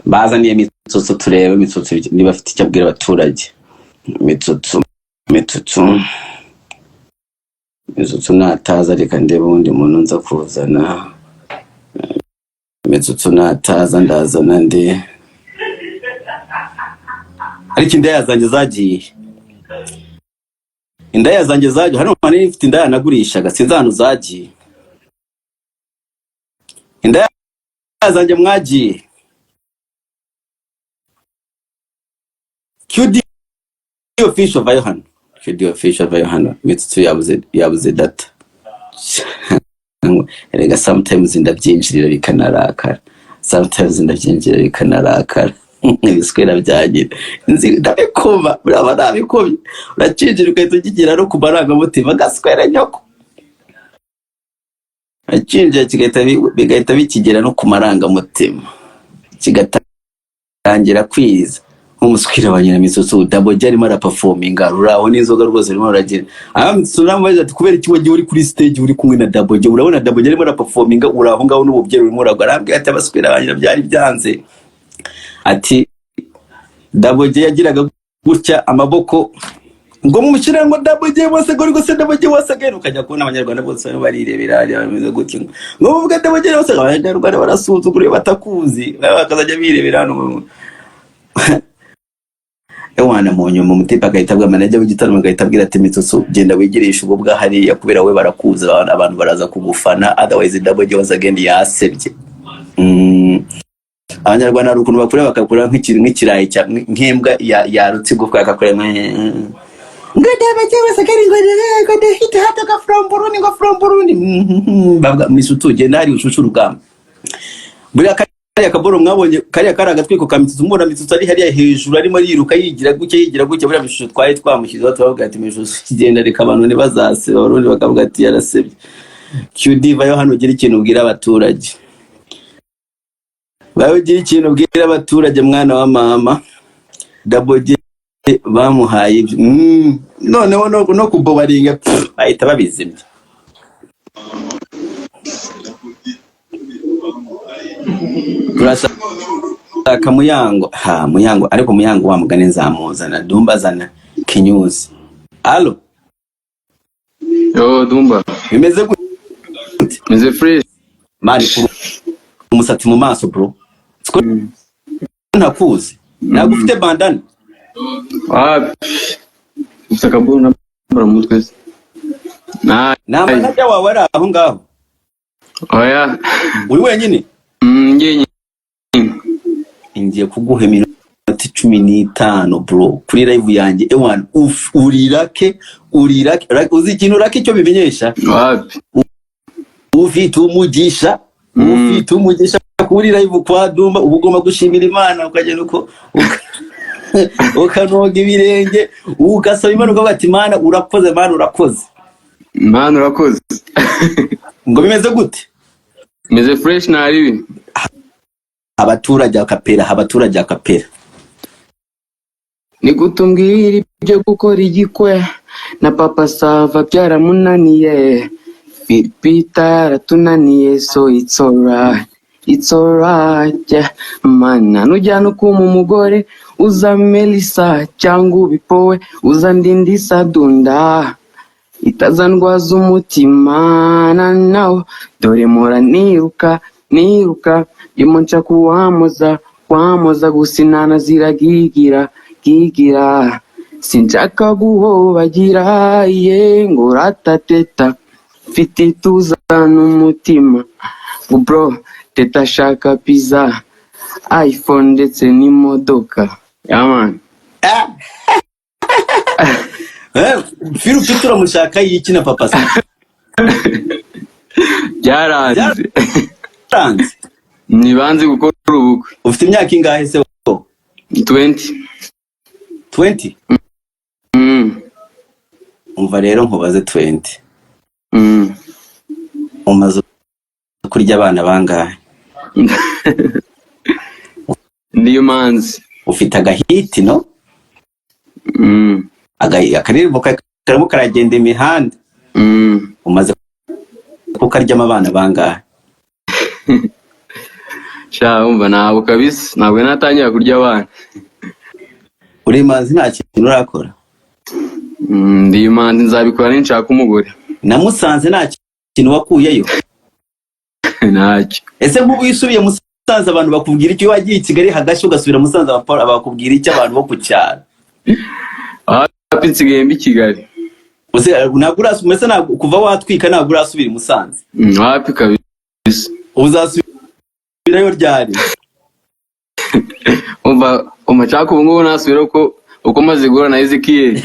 bazaniye Mitsutsu. Turebe Mitsutsu niba afite icyo abwira abaturage. Mitsutsu nataza, reka ndebe uwundi muntu nza kuzana. Mitsutsu nataza ndazana ndi, ariko indaya zanjye zagiye, indaya zanjye zagiye. Hano nari mfite indaya nagurishaga, sinzi ahantu zagiye. Indaya zanjye mwagiye. QD official vayo hano, QD official vayo hano. Mitsutsu yabuze data. Erega sometimes ndabyinjirira bikanarakara, sometimes ndabyinjirira bikanarakara. Ibiswera byagira nzi ndabikoma, uraba nabikomye, uracinjira ugahita ukigira no ku marangamutima. Gaswera nyoko, acinjira kigahita bigahita bikigera no ku marangamutima. Kigatangira kwiriza nk'umuswera wa nyina Mitsutsu. Double J arimo araperforminga, ruraho n'inzoga rwose, arimo aragenda. Ah, Mitsutsu namubaza ati: "Kubera iki wagiye uri kuri stage uri kumwe na Double J? Urabona Double J arimo araperforminga, uri aho ngaho n'ububyeyi urimo uragwa." Arambwira ati: "Abaswera ba nyina byari byanze." Ati Double J yagiraga gutya amaboko ngo mumushyire ngo Double J bose ngo rwose Double J bose again, ukajya kubona Abanyarwanda bose barimo barirebera hariya bameze gutya ngo muvuge Double J bose. Abanyarwanda barasuzugura iyo batakuzi, bakazajya birebera hano. Ewana, mu nyuma umutipe agahita abwira manager w'igitaramo, agahita abwira ati: "Mitsutsu, genda wigirishe ubwo hariya kubera we barakuzi, abantu baraza kugufana, otherwise Double J once again yasebye." Abanyarwanda hari ukuntu bakureba, bakakureba nk'ikirayi nk'imbwa yarutse igufwa, bakakureba ngo Double J once again, ngo the hit hatoka from Burundi, ngo from Burundi. Bavuga: "Mitsutsu, genda hari ushushe urugamba." Buriya kariya kaboro mwabonye, kariya kari agatwiko ka Mitsutsu. Mubona Mitsutsu ari hariya hejuru arimo yiruka, yigira gutya, yigira gutya. Buriya Mitsutsu twari twamushyizeho, turavuga ati: "Mitsutsu, kigenda, reka abantu ntibazase." Abarundi bakavuga ati: "Yarasebye." QD, vayo hano ugire ikintu ubwira abaturage. Vayo ugire ikintu ubwira abaturage, mwana wa mama. Double J bamuhaye ibyo. Noneho no kubobaringa, pff, bahita babizimya. Turashaka Muyango, ha Muyango, ariko Muyango wa mugani nzamuzana. Dumba, zana kinyuzi. Alo? Yo, Dumba. Bimeze gute? Meze fresh. Man, kura umusatsi mu maso, bro. Siko ntakuzi? Ntabwo ufite bandana? Wapi? Ufite akaburo nambara mu mutwe se. Nta Nayi. manager wawe ari aho ngaho? Oya. Uri wenyine? Njyenyine. Ngiye kuguha iminota 15, bro, kuri live yanjye. Ewan, urirake, urirake. Uzi ikintu urake icyo bimenyesha? Wapi? Ufite umugisha. Ufite umugisha kuri live kwa Dumba. Uba ugomba gushimira Imana, ukagenda uko ukanoga ibirenge, ugasaba Imana, ukavuga ati: "Mana, urakoze, Mana, urakoze." Mana, urakoze. Ngo bimeze gute? Meze fresh, ntaribi. Abaturage akapera, abaturage akapera. Ni gute umbwira ibyo gukora igikwe na Papa Sava byaramunaniye, Peter yaratunaniye, so it's alright, it's alright, yeah. Mana nujyana ukuma umugore uza Melissa cyangwa ubipowe uza ndindisa dunda itazandwaza umutima na nawo. Dore mpora niruka niruka, ndimo nshaka uwamoza wamoza, gusa inana ziragigira gigira, sinshaka guhobagira ye ngo ratateta, mfite ituza n'umutima. Bro, teta ashaka pizza, iPhone ndetse n'imodoka, yeah man. Eh, Phil Peter uramushaka yiki na Papa Sava? Byaranze. Byaranze. Ntibanze gukora ubukwe. Ufite imyaka ingahe se wowe? 20. 20? Mm. Umva rero nkubaze, 20, umaze kurya abana bangahe? Ndiyo manzi. Ufite agahiti, no? Mm. Akaririmbo karimo karagenda imihanda. Umaze kukaryamo abana bangahe? Sha, umva, ntabwo kabisa, ntabwo natangira kurya abana. Uri imanzi, nta kintu urakora? Ndi imanzi, nzabikora ninshaka umugore. Namusanze nta kintu wakuyeyo? Ntacyo. Ese nk'ubu iyo usubiye Musanze abantu bakubwira icyo? Wagiye i Kigali hagashya ugasubira Musanze, bakubwira icyo abantu bo ku cyaro? Hapi, nsigaye mbi Kigali. Ntabwo mbese ntabwo kuva watwika ntabwo urasubira i Musanze? Hapi kabisa. Uzasubirayo ryari? Umva, umva, nshaka ubu ngubu nasubira uko maze guhura na Ezekiel.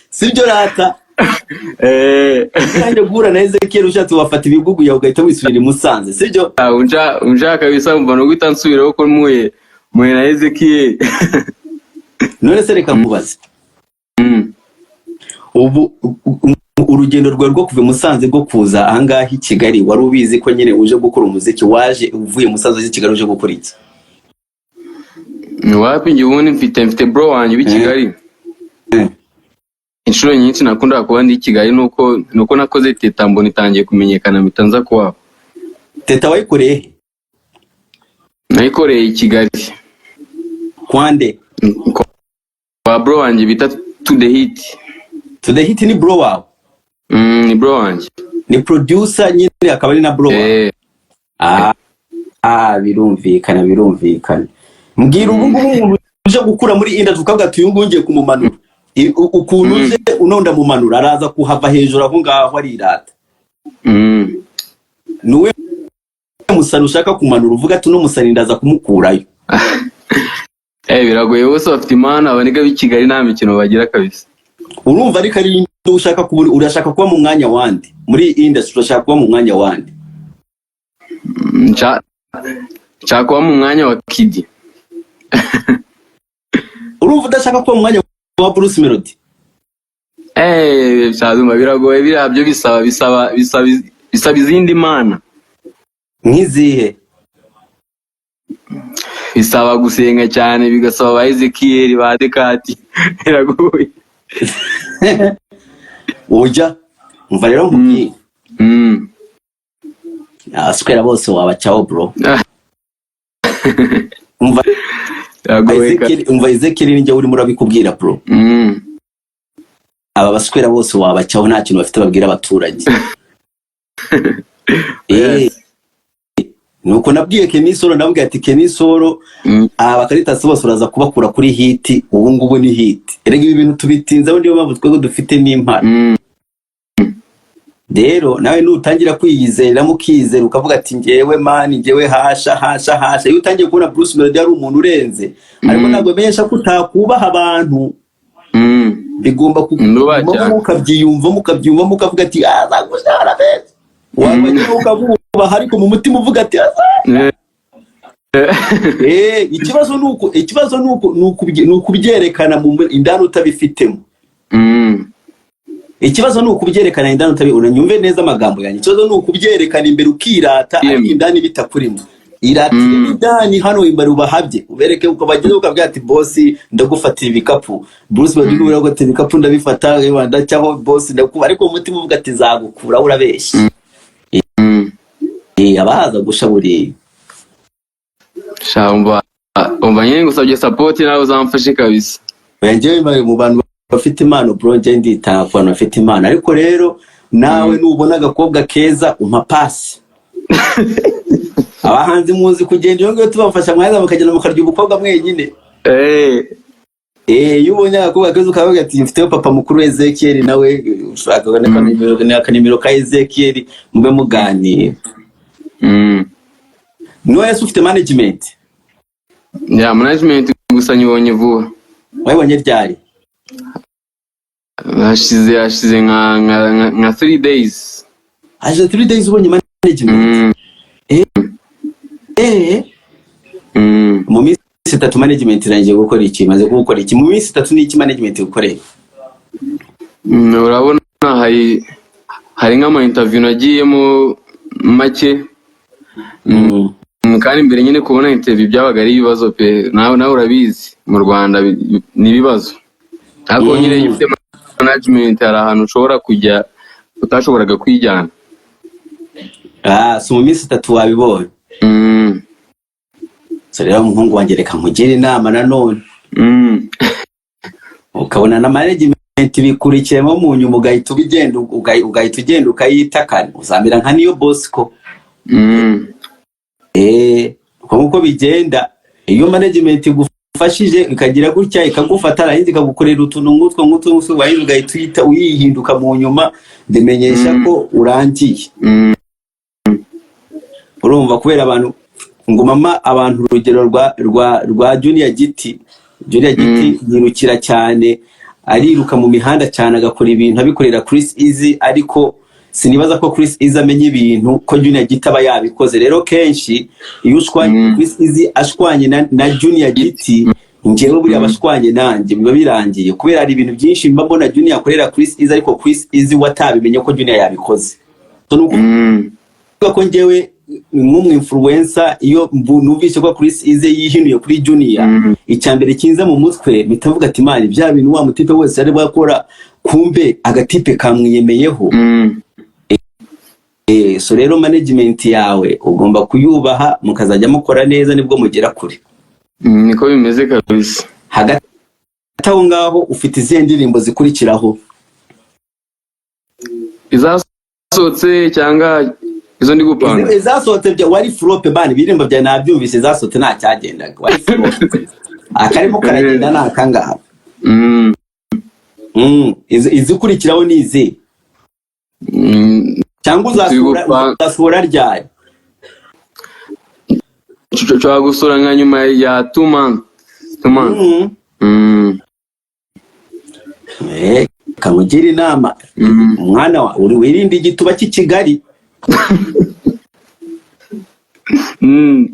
Sibyo rata? Eh. Nanjye guhura na Ezekiel, ushatse wafata ibigugu yawe ugahita wisubira i Musanze, sibyo? Ah, unshaka kabisa, umva, no guhita nsubiraho ko muye na Ezekiel. None se reka nkubaze. Ubu Urugendo rwawe rwo kuva i Musanze rwo kuza ahangaha i Kigali, wari ubizi ko nyine uje gukora umuziki? Waje uvuye Musanze uje i Kigali uje gukora iki? Wapi, njye ubundi mfite bro wanjye w'i Kigali. Inshuro nyinshi nakundaga kuba ndi i Kigali, nuko nakoze Teta mbona itangiye kumenyekana, mpita nza kuwabo. Teta wayikoreye he? Nayikoreye i Kigali. Kwande? Kwa bro wanjye bita To The Hit. To The Hit ni bro wawe? Ni bro wanjye. Ni producer nyine, akaba ari na bro wawe? Eh. Ah, birumvikana, birumvikana. Mbwira, ubu ngubu umuntu uje gukura muri industry ukavuga ati: "Uyu nguyu ngiye kumumanura." Ukuntu uje unonda mumanura, araza kuhava hejuru aho ngaho arirata. Ni uwe musani ushaka kumanura, uvuga ati: "Uno musani ndaza kumukurayo"? Eh, biragoye, bose bafite impano. Abaniga b'i Kigali nta mikino bagira kabisa. Urumva ariko ari inde ushaka kuba? Urashaka kuba mu mwanya wande muri iyi industry? Urashaka kuba mu mwanya wande? Nshaka kuba mu mwanya wa Kidi. Urumva udashaka kuba mu mwanya wa Bruce Melody? Eh, Shaduma, biragoye biriya byo, bisaba izindi mana. Nk'izihe? Bisaba gusenga cyane, bigasaba ba Ezekiel, ba Dekati, biragoye. Ujya umva rero nkubwire. Abaswera bose wabacaho, bro. Umva. Biragoye. Ezekiel, umva, Ezekiel ninjye urimo urabikubwira, bro. Aba baswera bose wabacaho, nta kintu bafite babwira abaturage. Eh, nuko nabwiye Kenny Solo, ndamubwira ati: "Kenny Solo, aba bakaritasi bose uraza kubakura kuri hit." Ubu ngubu ni hit. Erega ibi bintu tubitinzeho, niyo mpamvu twebwe dufite n'impano. Rero nawe nutangira kwiyizeramo, ukizera, ukavuga ati: "Njyewe man, njyewe hasha, hasha, hasha." Iyo utangiye kubona Bruce Melody ari umuntu urenze, ariko ntabwo menyesha ko utakubaha abantu. Bigomba Ndubaha kukugumamo, cyane. ukabyiyumvamo, ukabyiyumvamo, ukavuga ati: "Azagushara beza." Wabageraho ukabubaha, ariko mu mutima uvuga ati: "Aza." Eh, ikibazo ni ukubyerekana mu indani utabifitemo. Ikibazo ni ukubyerekana indani utabi, uranyumve neza amagambo yanjye. Ikibazo ni ukubyerekana imbere ukirata, ariko indani bitakurimo. Iratire indani hano imbere, ubahabye, ubereke uko bageze, ukabwira ati: "Boss, ndagufatira ibikapu." Bruce Melody mm. Ati: "Ibikapu ndabifata, ndacyaho, boss, ndakuba." Ariko mu mutima uvuga ati: "Nzagukura, urabeshya." Eh, abahaza gusha buriya. Sha, umva nyine, ngusabye support, nawe uzamfashe kabisa. Oya, njyewe mbaye mu bantu bafite impano, bro. Njye nditanga ku bantu bafite impano. Ariko rero nawe nubona agakobwa keza, umpa pasi. Abahanzi muzi kugenda iyo ngiyo tubafasha, mwaza mukagenda mukarya ubukobwa mwenyine. Eh, iyo ubonye agakobwa keza ukavuga ati: "Mfiteho papa mukuru Ezekiel," nawe ushaka akanimero ka Ezekiel, mube muganira. Niwe yese ufite management? Ya, management gusa nyibonye vuba. Wayibonye ryari? Hashize nka 3 days. Hashize 3 days ubonye management? Mm. Eh. Mu minsi 3 management irangije gukora iki? Maze gukora iki mu minsi 3? Ni iki management gukorera? Urabona hari nk'ama interview nagiyemo make. Kandi mbere nyine kubona interview byabaga ari ibibazo pe. Nawe urabizi, mu Rwanda ni ibibazo, ariko nyine iyo ufite management hari ahantu ushobora kujya utashoboraga kwijyana. Ah, si mu minsi 3 wabibonye? Mm. So rero, umuhungu wanjye, reka nkugire inama nanone. Ukabona na management bikurikiyemo mu nyuma, ugahita ubigenda, ugahita ugenda ukayitakana, uzamera nka Niyo Bosco. Eh, uko nguko bigenda iyo management igufashije, ikagira gutya ikagufata, yarangiza ikagukorera utuntu nk'utwo nk'utwo, warangiza ugahita uyita uyihinduka mu nyuma, ndimenyesha ko urangiye. Urumva, kubera abantu ngo mama, abantu urugero rwa Junior Giti. Junior Giti yirukira cyane, ariruka mu mihanda cyane, agakora ibintu abikorera Chris Easy, ariko sinibaza ko Chris Easy amenya ibintu ko Junior Giti aba yabikoze. Rero kenshi iyo ushwanye, Chris Easy ashwanye na Junior Giti. Njyewe buriya abashwanye nanjye biba birangiye, kubera hari ibintu byinshi mba mbona Junior akorera Chris Easy, ariko Chris Easy we atabimenye ko Junior yabikoze. So ni ukuvuga ko njyewe nk'umu influencer, iyo numvise ko Chris Easy yihinuye kuri Junior, icya mbere kinza mu mutwe mpita mvuga ati: "Man, bya bintu wa mutipe wese yari bwakora, kumbe agatipe kamwiyemeyeho." So rero management yawe ugomba kuyubaha, mukazajya mukora neza, nibwo mugera kure. Niko bimeze kabisa. Hagati aho ngaho, ufite izihe ndirimbo zikurikiraho? Izasohotse cyangwa izo ndi gupanga? Izasohotse bya wari flop man, ibirimbo byawe nabyumvise, izasohotse nta cyagendaga, wari flop. Akarimo karagenda ni akangaha. Izikurikiraho ni izi cyangwa Turi uzasohora gupanga. Uzasohora ryari? Nshobora gusura nka nyuma ya 2 months, 2 months. Kamugira inama, umwana wa uri, wirinde igituba cy'i Kigali.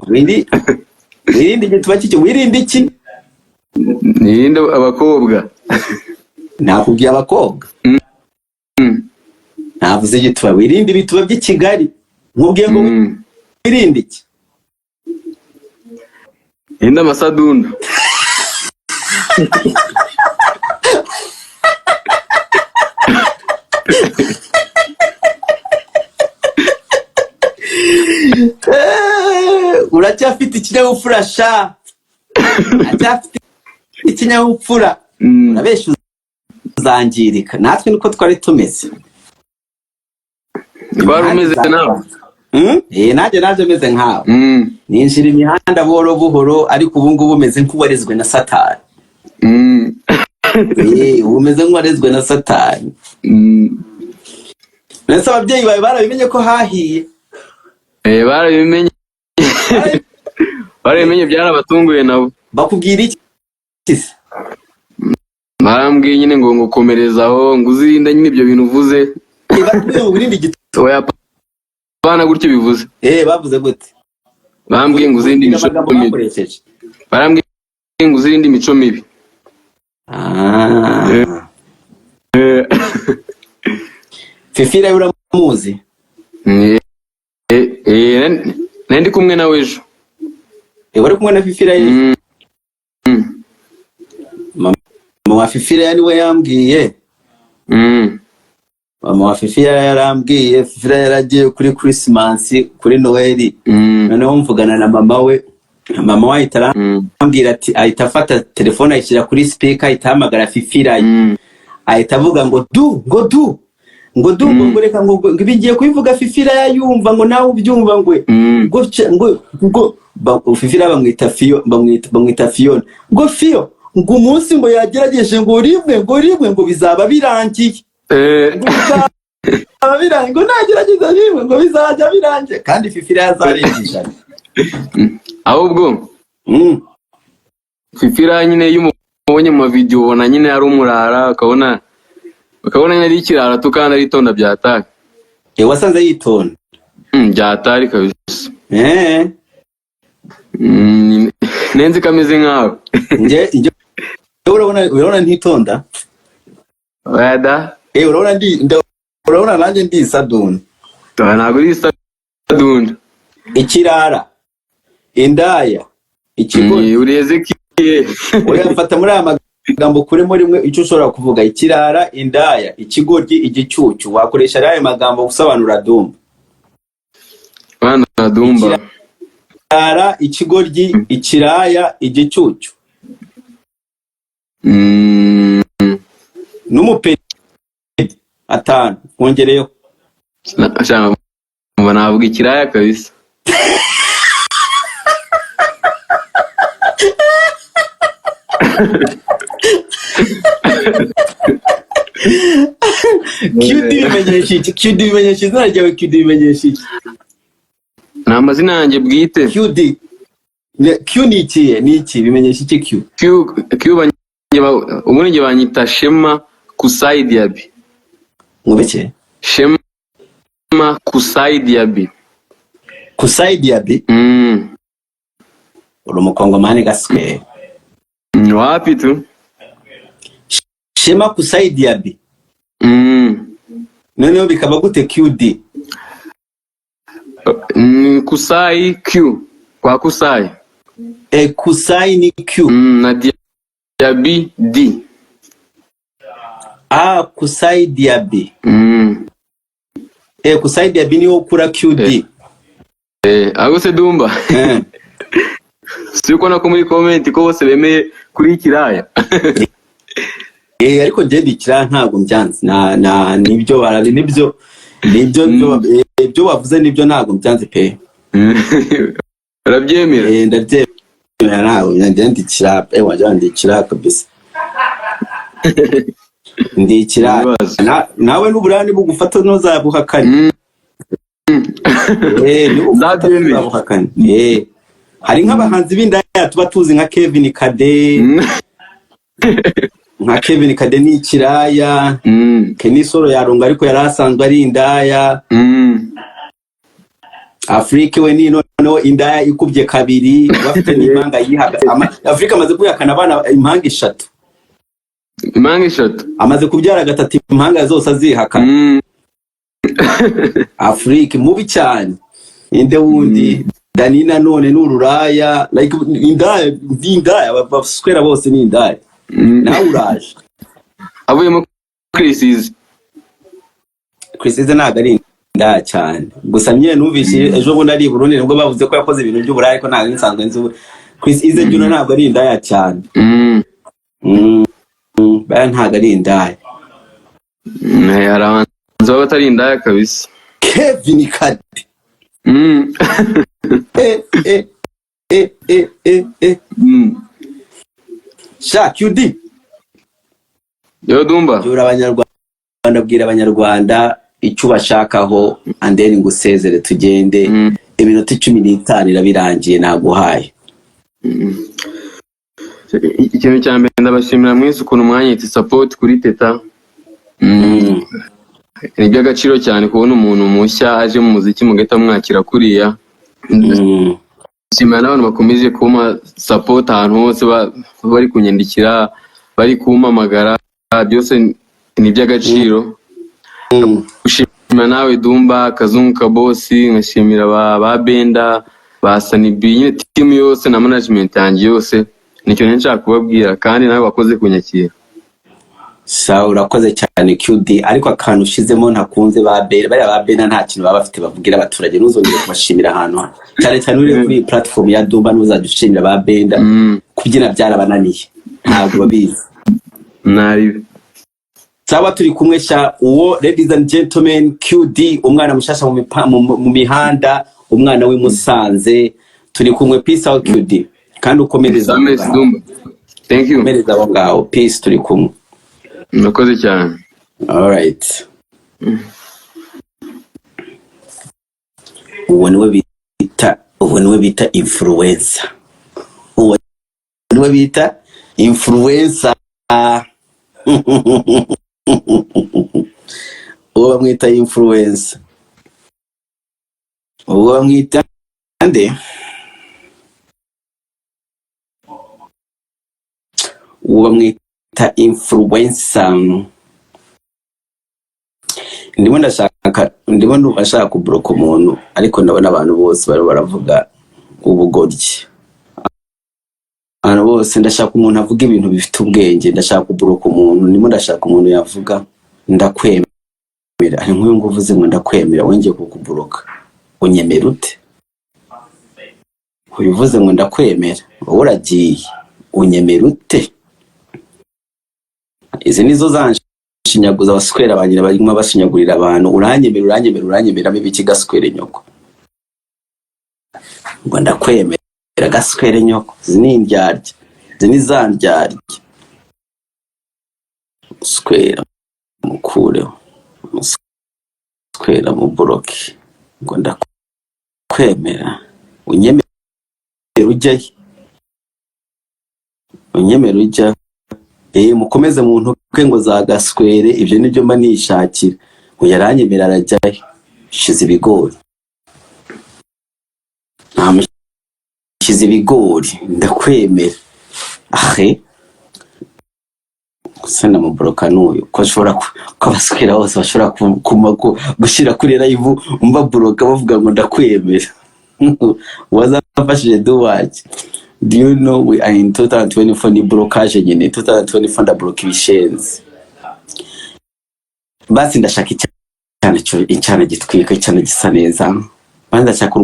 Wirinde igituba cy'i, wirinde iki? Nirinde abakobwa. Nakubwiye abakobwa? Navuze igituba. Wirinde ibituba by'i Kigali. Nkubwiye ngo wirinde iki? Nirinde amasadunda. Uracyafite ikinyabupfura sha, uracyafite ikinyabupfura. Urabeshya uzangirika. Natwe niko twari tumeze. Twari umeze nawe? Eh, nanjye naje meze nkawe. Ninjira imihanda buhoro buhoro, ariko ubu ngubu umeze nk'uwarezwe na Satani. Eh, ubu umeze nk'uwarezwe na Satani. Mbese ababyeyi bawe barabimenye ko hahiye? Eh, barabimenye, barabimenye, byarabatunguye nabo. Bakubwira iki se? Barambwiye nyine ngo ngukomerezaho, ngo uzirinde nyine ibyo bintu uvuze. Eh, bakubwiye ngo wirinde igituba? Oya, apana gutyo bivuze. Eh, bavuze gute? Bambwiye ngo uzirinde imico Amagambo mibi. bakoresheje. Barambwiye ngo uzirinde imico mibi. Ah. Fifi rero uramuzi? Eh, nari ndi kumwe nawe ejo. Eh, wari kumwe na Fifi rero? Mm. Mama wa Fifi rero niwe yambwiye. Mama wa Fifi rero yarambwiye, Fifi rero yaragiye kuri Christmas, kuri Noel. Noneho mvugana na mama we, mama we ahita arambwira ati, ahita afata telefone ayishyira kuri speaker, ahita ahamagara Fifi Ray. Ahita avuga ngo du, ngo du, ngo du, ngo ngo reka, ngo ngo ibigiye kubivuga Fifi Ray yumva, ngo nawe ubyumva, ngo ngo ngo Fifi Ray bamwita Fiyo, bamwita Fiona, ngo Fiyo, ngo umunsi ngo yagerageje ngo rimwe, ngo rimwe, ngo bizaba birangiye. Ngo bizaba birangiye, ngo nagerageza rimwe ngo bizajya birangiye, kandi Fifi Ray azarenga 100. Ahubwo Fifira nyine, iyo umubonye mu mavideo ubona nyine ari umurara, ukabona nyine ari ikirara tu, kandi aritonda byatari. Eh, wasanze yitonda? Byatari kabisa. Nenzi ko ameze nkawe. Nje urabona ntitonda? Oya da. Eh, urabona urabona nanjye ndi isaduni? Ntabwo uri isadunda. Ikirara, indaya, ikigoryi. Uri Ezekiel. Uyafata muri aya magambo kuremo rimwe icyo ushobora kuvuga: ikirara, indaya, ikigoryi, igicucu. Wakoresha rero ayo magambo gusobanura Dumba? Mwana wa Dumba. Ikirara, ikigoryi, ikiraya, igicucu. N'umupedi. Atanu wongereyeho. Shaka, mba navuga ikiraya kabisa. QD bimenyesha iki? QD bimenyesha izina ryawe? QD bimenyesha iki? Ni amazina yanjye bwite. QD Q ni iki? Ni iki bimenyesha iki Q? Q Q ubundi njye banyita Shema Kusaidiabi. Ngubeke. Shema Kusaidiabi. Kusaidia bi. Uri umukongomani gaswe. Wapi tu. Shema Kusai Diaby. Noneho bikaba gute QD? Kusai Q kwa Kusai. Kusai ni Q. Na Diaby D. Ah, Kusai Diaby. Kusai Diaby niwo ukura QD. Ahubwo se Dumba, si uko ko muri comment ko bose bemeye kuri kiraya? Ariko njye ndikira, ntabwo mbyanze, na nibyo barabi, nibyo ibyo bavuze nibyo, ntabwo mbyanze pe. Urabyemera? Ndabyemera, ntabwo njye ndikira, wajya ndikira kabisa, ndikira. Ibibazo. Nawe n'uburani bugufata ntuzabuhakane. Nibugufata Nzabyemera. ntuzabuhakane. Hari nk'abahanzi b'indaya tuba tuzi nka Kevin Kade. Nka Kevin Kade ni ikiraya. Kenny Solo yarunga, ariko yari asanzwe ari indaya. Afrique we ni noneho indaya ikubye kabiri, bafite n'impanga yihaga. Afrique amaze kwihakana abana impanga eshatu. Impanga eshatu. Amaze kubyara gatatu, impanga zose azihakana. Afrique mubi cyane. Inde wundi? Dani nanone ni ururaya, like indaya ni indaya, baswera bose ni indaya. Nawe uraje. Avuyemo Chris Easy. Chris Easy ntabwo ari indaya cyane, gusa nyine numvise ejo bundi ari i Burundi nibwo bavuze ko yakoze ibintu by'uburaya, ariko ntabwo nsanzwe nzi Chris Easy Juno ntabwo ari indaya cyane. Baya ntabwo ari indaya. Hari abantu baba batari indaya kabisa. Kevin Kade. Eh eh eh eh eh eh. Sha QD. Yo Dumba. Byura Abanyarwanda, bwira Abanyarwanda icyo ubashakaho, and then ngusezere tugende. Iminota 15 irabirangiye naguhaye. Ikintu cya mbere, ndabashimira mwese ukuntu mwanyitse support kuri Teta. Ni iby'agaciro cyane kubona umuntu mushya aje mu muziki mugahita mwakira kuriya. Nshimira n'abantu bakomeje kumpa support ahantu hose, bari kunyandikira, bari kumpamagara, byose ni iby'agaciro. Gushimira nawe Dumba, Kazungu Kabosi, nkashimira ba Benda, ba Sanibi, nyine team yose na management yanjye yose. Nicyo nari nshaka kubabwira, kandi nawe wakoze kunyakira. Sawa, urakoze cyane QD, ariko akantu ushizemo ntakunze, ba Bena, bariya ba Bena nta kintu baba bafite bavugira abaturage. Ntuzongere kubashimira ahantu cyane cyane uri kuri iyi platform ya Dumba, ntuzajya ushimira ba Benda. Kubyina byarabananiye, ntabwo babizi. Naribi. Sawa, turi kumwe sha. Uwo, ladies and gentlemen, QD, umwana mushasha mu mihanda, umwana w'i Musanze. Turi kumwe, peace out QD, kandi ukomereza aho Sames ngaho. Dumba, thank you. Ukomereza aho ngaho, peace, turi kumwe. Murakoze cyane. Alright. Uwo niwe bita influencer, uwo niwe bita influencer, uwo bamwita influencer, uwo bamwita nde? Uwo bamwita influencer. Ndimo ndashaka, ndimo ndumva ashaka kuburoka umuntu, ariko ndabona abantu bose bari baravuga ubugoryi abantu bose. Ndashaka umuntu avuga ibintu bifite ubwenge. Ndashaka kuburoka umuntu, ndimo ndashaka umuntu yavuga "ndakwemera". Hari nk'uyu nguyu uvuze ngo "ndakwemera", wongeye kukuburoka, unyemera ute? Uyu uvuze ngo "ndakwemera", wowe uragiye, unyemera ute? Izi nizo zanshinyaguza, abaswera ba nyina barimo bashinyagurira abantu. Uranyemera, uranyemera, uranyemeramo ibiki? Gaswere nyoko. Ngo "ndakwemera", gaswere nyoko. Izi ni indyarya, izi ni za ndyarya. Muswera mukureho, muswera muboroke. Ngo "ndakwemera", unyemera ujyayo, unyemera ujyayo. Mukomeze mu ntuke ngo za gaswere, ibyo nibyo mba nishakira. Ngo yaranyemera, arajyayo, shize ibigori, ntamushyize ibigori, "ndakwemera". Ahe. Se ndamuboroka n'uyu ko ashobora ko abaswera bose bashobora gushyira kuri live mbaboroka bavuga ngo ndakwemera? Wazafashije duwaki? Do you know we are in 2024? Ni blocage nyine. 2024 ndabloka ibishenzi. Basi ndashaka icyana icyana gitwika, icyana gisa neza. Basi ndashaka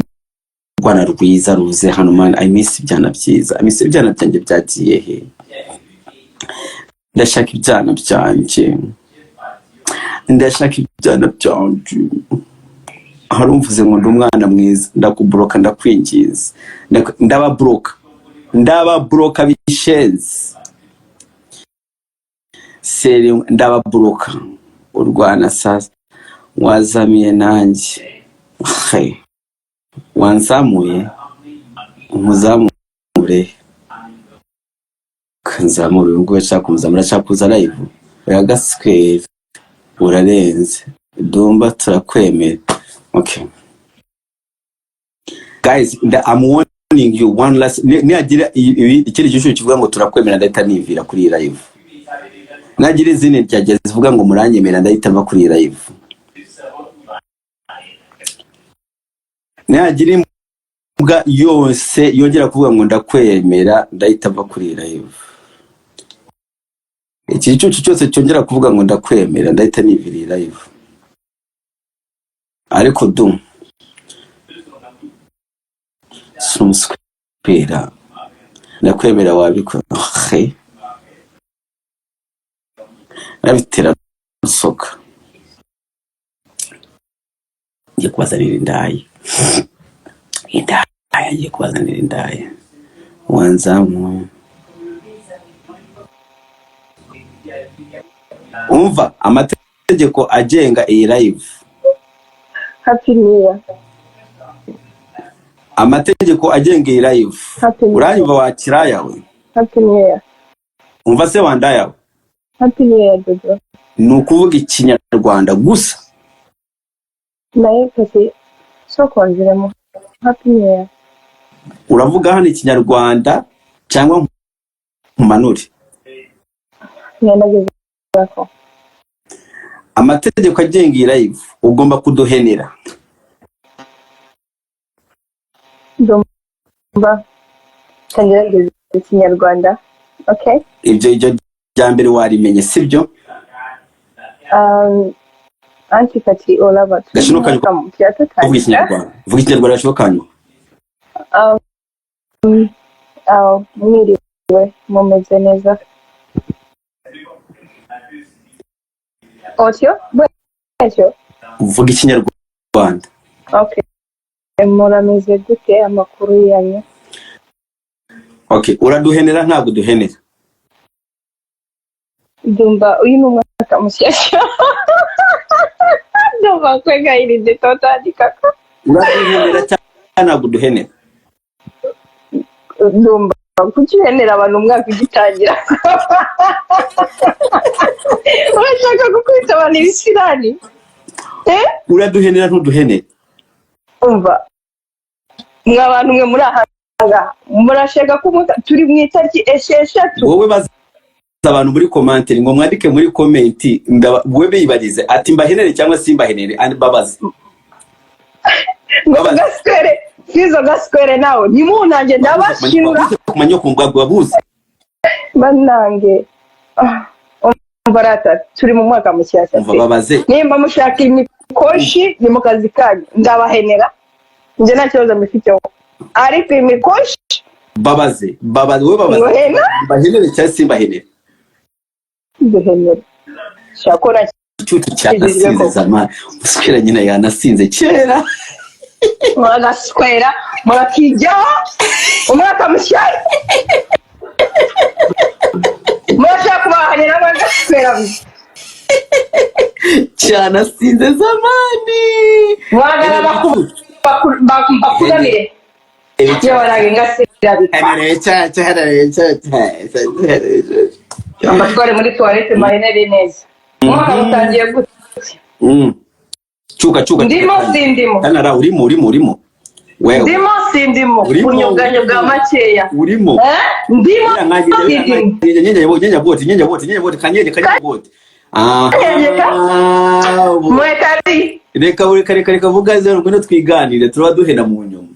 urwana rwiza ruze hano. Man, I miss ibyana byiza, I miss ibyana byanjye. Byagiye he? Ndashaka ibyana byanjye, ndashaka ibyana byanjye. Hari umvuze ngo ndi umwana mwiza, ndakuboroka, ndakwingiza. Ndababoroka, ndababoroka bishenzi seri, ndababoroka. Urwana sasa wazamiye nanjye. He, wanzamuye nkuzamure, kanzamure. Uyu nguyu ashaka kumuzamura, ashaka kuza live. Oya gaswera, urarenze. Dumba, turakwemera. Okay guys, I'm warning you one last nihagira ikindi gishushyu kivuga ngo turakwemera, ndahita nivira kuri iyi live. Nagira izindi ryageze zivuga ngo muranyemera, ndahita mva kuri iyi live. Nihagira imbwa yose yongera kuvuga ngo ndakwemera, ndahita mva kuri iyi live. Iki gicucu cyose cyongera kuvuga ngo ndakwemera, ndahita nivira iyi live. Ariko du si umuswera, ndakwemera wabikora. He, nabitera rusoka. Ngiye kubazanira indaya, indaya, ngiye kubazanira indaya. Wanzamuye. Umva amategeko agenga iyi live. Happy New Year. Amategeko agenga iyi live. Happy New Year. Uranyumva wa kiraya we? Happy New Year. Umva se wandaya we. Happy New Year, Dodo. Ni ukuvuga Ikinyarwanda gusa. Naye kati sooka onziremu. Happy New Year. Uravuga hano Ikinyarwanda cyangwa nkumanure? Ngenda gezaako. Amategeko agenga iyi live, ugomba kuduhenera. Ndumva kangerageza Ikinyarwanda. Okay? Ibyo rya mbere warimenye, sibyo? Anti kati olaba tuli Gashino mu kanyu mwaka mupya uvuga tutandika. Ikinyarwanda, vuga Ikinyarwanda gashoboka kanyu. Mwiriwe, mumeze neza? Otyo? Bwetyo? Vuga Ikinyarwanda. Okay. Murameze gute, amakuru yanyu? Okay, uraduhenera, ntabwo duhenera? Ndumva uyu ni umwaka mushyashya. Ndumva kwegayiridde totandikako. Uraduhenera cyangwa ntabwo duhenera? Ndumva kuki uhenera abantu umwaka ugitangira? Urashaka gukubita abantu ibisirani? Eh? Uraduhenera, ntuduhenera? Umva, mwa bantu mwe muri aha ngaha murashaka ko umwaka, turi mu itariki 6. Wowe baza abantu muri commentaire ngo mwandike muri comment, wowe bibarize ati mbahenere cyangwa simbahenere, and babaze. Ngo Babaze. Gaswere fizo, gaswere nawe ntimunange ndabashinura. Babuze ku manyoko, ngo babuze. Banange. Ah, umva rata, turi mu mwaka mushyashya Umva pe. Babaze. Nimba mushaka imikoshi ni mu kazi kanyu, ndabahenera njye, nta kibazo mbifiteho, ariko imikoshi Babaze, babaze, wowe babaze. Nguhena? Mbahenere cyangwa simbahenere? Duhenera shaka ko Icyucu cyanasinze zama uswera nyina yanasinze kera. Muragaswera, murakijyaho umwaka mushyashya, murashaka kubahanira muragaswera. Cyanasinze zamani. Mwagala bakugamire iyo warange ngasirabika. Mbatware muri toilette mahenere neza. Umwaka utangiye gute? Cyuka, cyuka. Ndimo, sindimo? Kanara, urimo, urimo, urimo. Wewe Ndimo, sindimo? Urimo, Ubunyobwanye bwa urimo. makeya. Urimo. Eh? Ndimo, sindimo? Nyenya boti, nyenya boti, nyenya boti, kanyenye, kanyenye boti. Kanyenye ka? Aha. Mwekari. Reka, reka, reka, reka, vuga zero, ngwino twiganire, turaba duhena mu nyuma.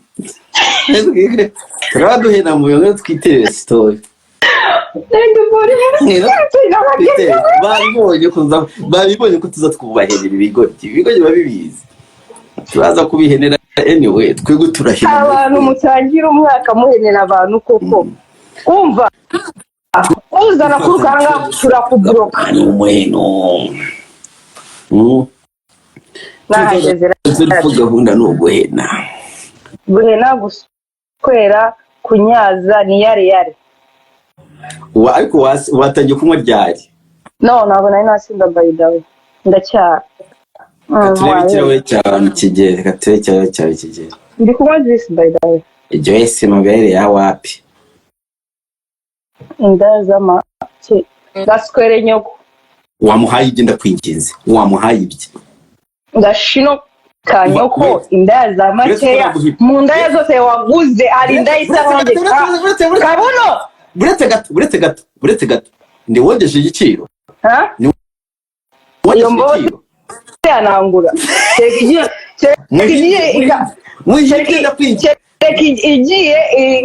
Turaba duhena mu nyuma, twiterere story. Babibonye ko tuza twubahenera ibigoryi. Ibigoryi babibizi, turaza kubihenera anyway, twebwe turahena. Abantu mutangira umwaka muhenera abantu koko, umva, uzana kurukanga turakuburoka. Ni umuheno. Nahageze. Turi gahunda ni uguhena. Guhena, guswera, kunyaza ni yare yare. Ariko watangiye kunywa ryari? No, ntabwo nari nasinda, by the way ndacyara. Reka turebe ikirahure cyawe kigere, reka turebe ikirahure cyawe kigere. Ndi kunywa juice, by the way. Joyce, mabere ya wapi? Inda z'amake, gaswere nyoko. Wamuhaye ibye, ndakwinginze, wamuhaye ibye. Gashino ka nyoko, inda za makeya, mu ndaya zose waguze hari inda isa nkanjye kabuno? Buretse gato, buretse gato, buretse gato, ndi wogeje igiciro. Ha? Wogeje Iyo mboga igiciro. yanangura kereka igiye Muhibye, ndakwinginze. Kereka igiye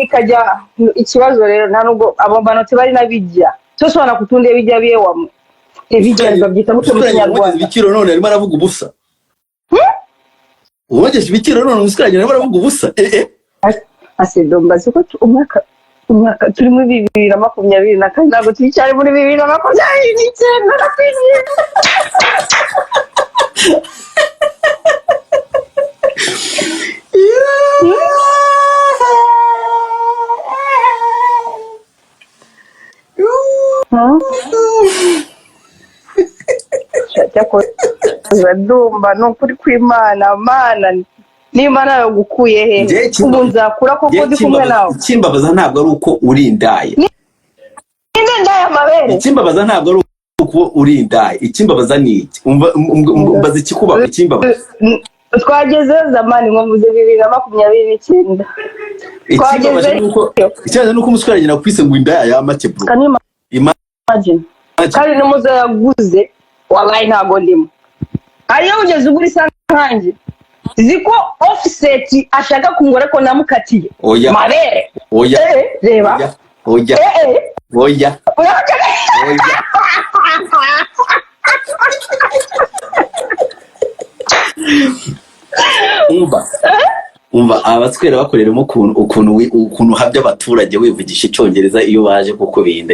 ikajya ikibazo rero, nta nubwo abo bantu bari n'abijya tosobanura kutunda ebijya byewamwe, ebijya babyita gutyo mu Umusore wogeje Kinyarwanda? ibiciro none arimo aravuga ubusa. Uwogeje ibiciro none umusore arimo aravuga ubusa, eh eh. Ase mbazi ko umwaka turi muri 2024, ntabwo turi muri 2029, ndakwizeye. Cyakoze ndumva ni ukuri kw'Imana, Mana, nimba nawe gukuye he? Njye Ubu nzakura koko ndi kumwe nawe? Ikimbabaza ntabwo ari uko uri indaya. Ninde ndaya amabere? Ikimbabaza ntabwo ari uko uri indaya, ikimbabaza ni iki? Umva, mbaza ikikubabaza, ikimbabaza. Twagezeyo zamani, ngo mvuze 2029. Ikimbabaje ni uko, ikibazo ni uko umusore aragenda kwise ngo indaya ya make, bro. Can you Imagine. imagine? Kandi n'umuzo yaguze, wabaye ntabwo ndimo, hariyo ugeze ugura isa nkanjye, zi ko offset ashaka kungura ko namukatiye. Oya. Mabere. Oya. Eh, reba. Oya, oya. Eh, eh. Oya. Oya. Umva, umva, abatwera bakoreramo ukuntu uhabya abaturage wivugisha icyongereza iyo baje kuko binda.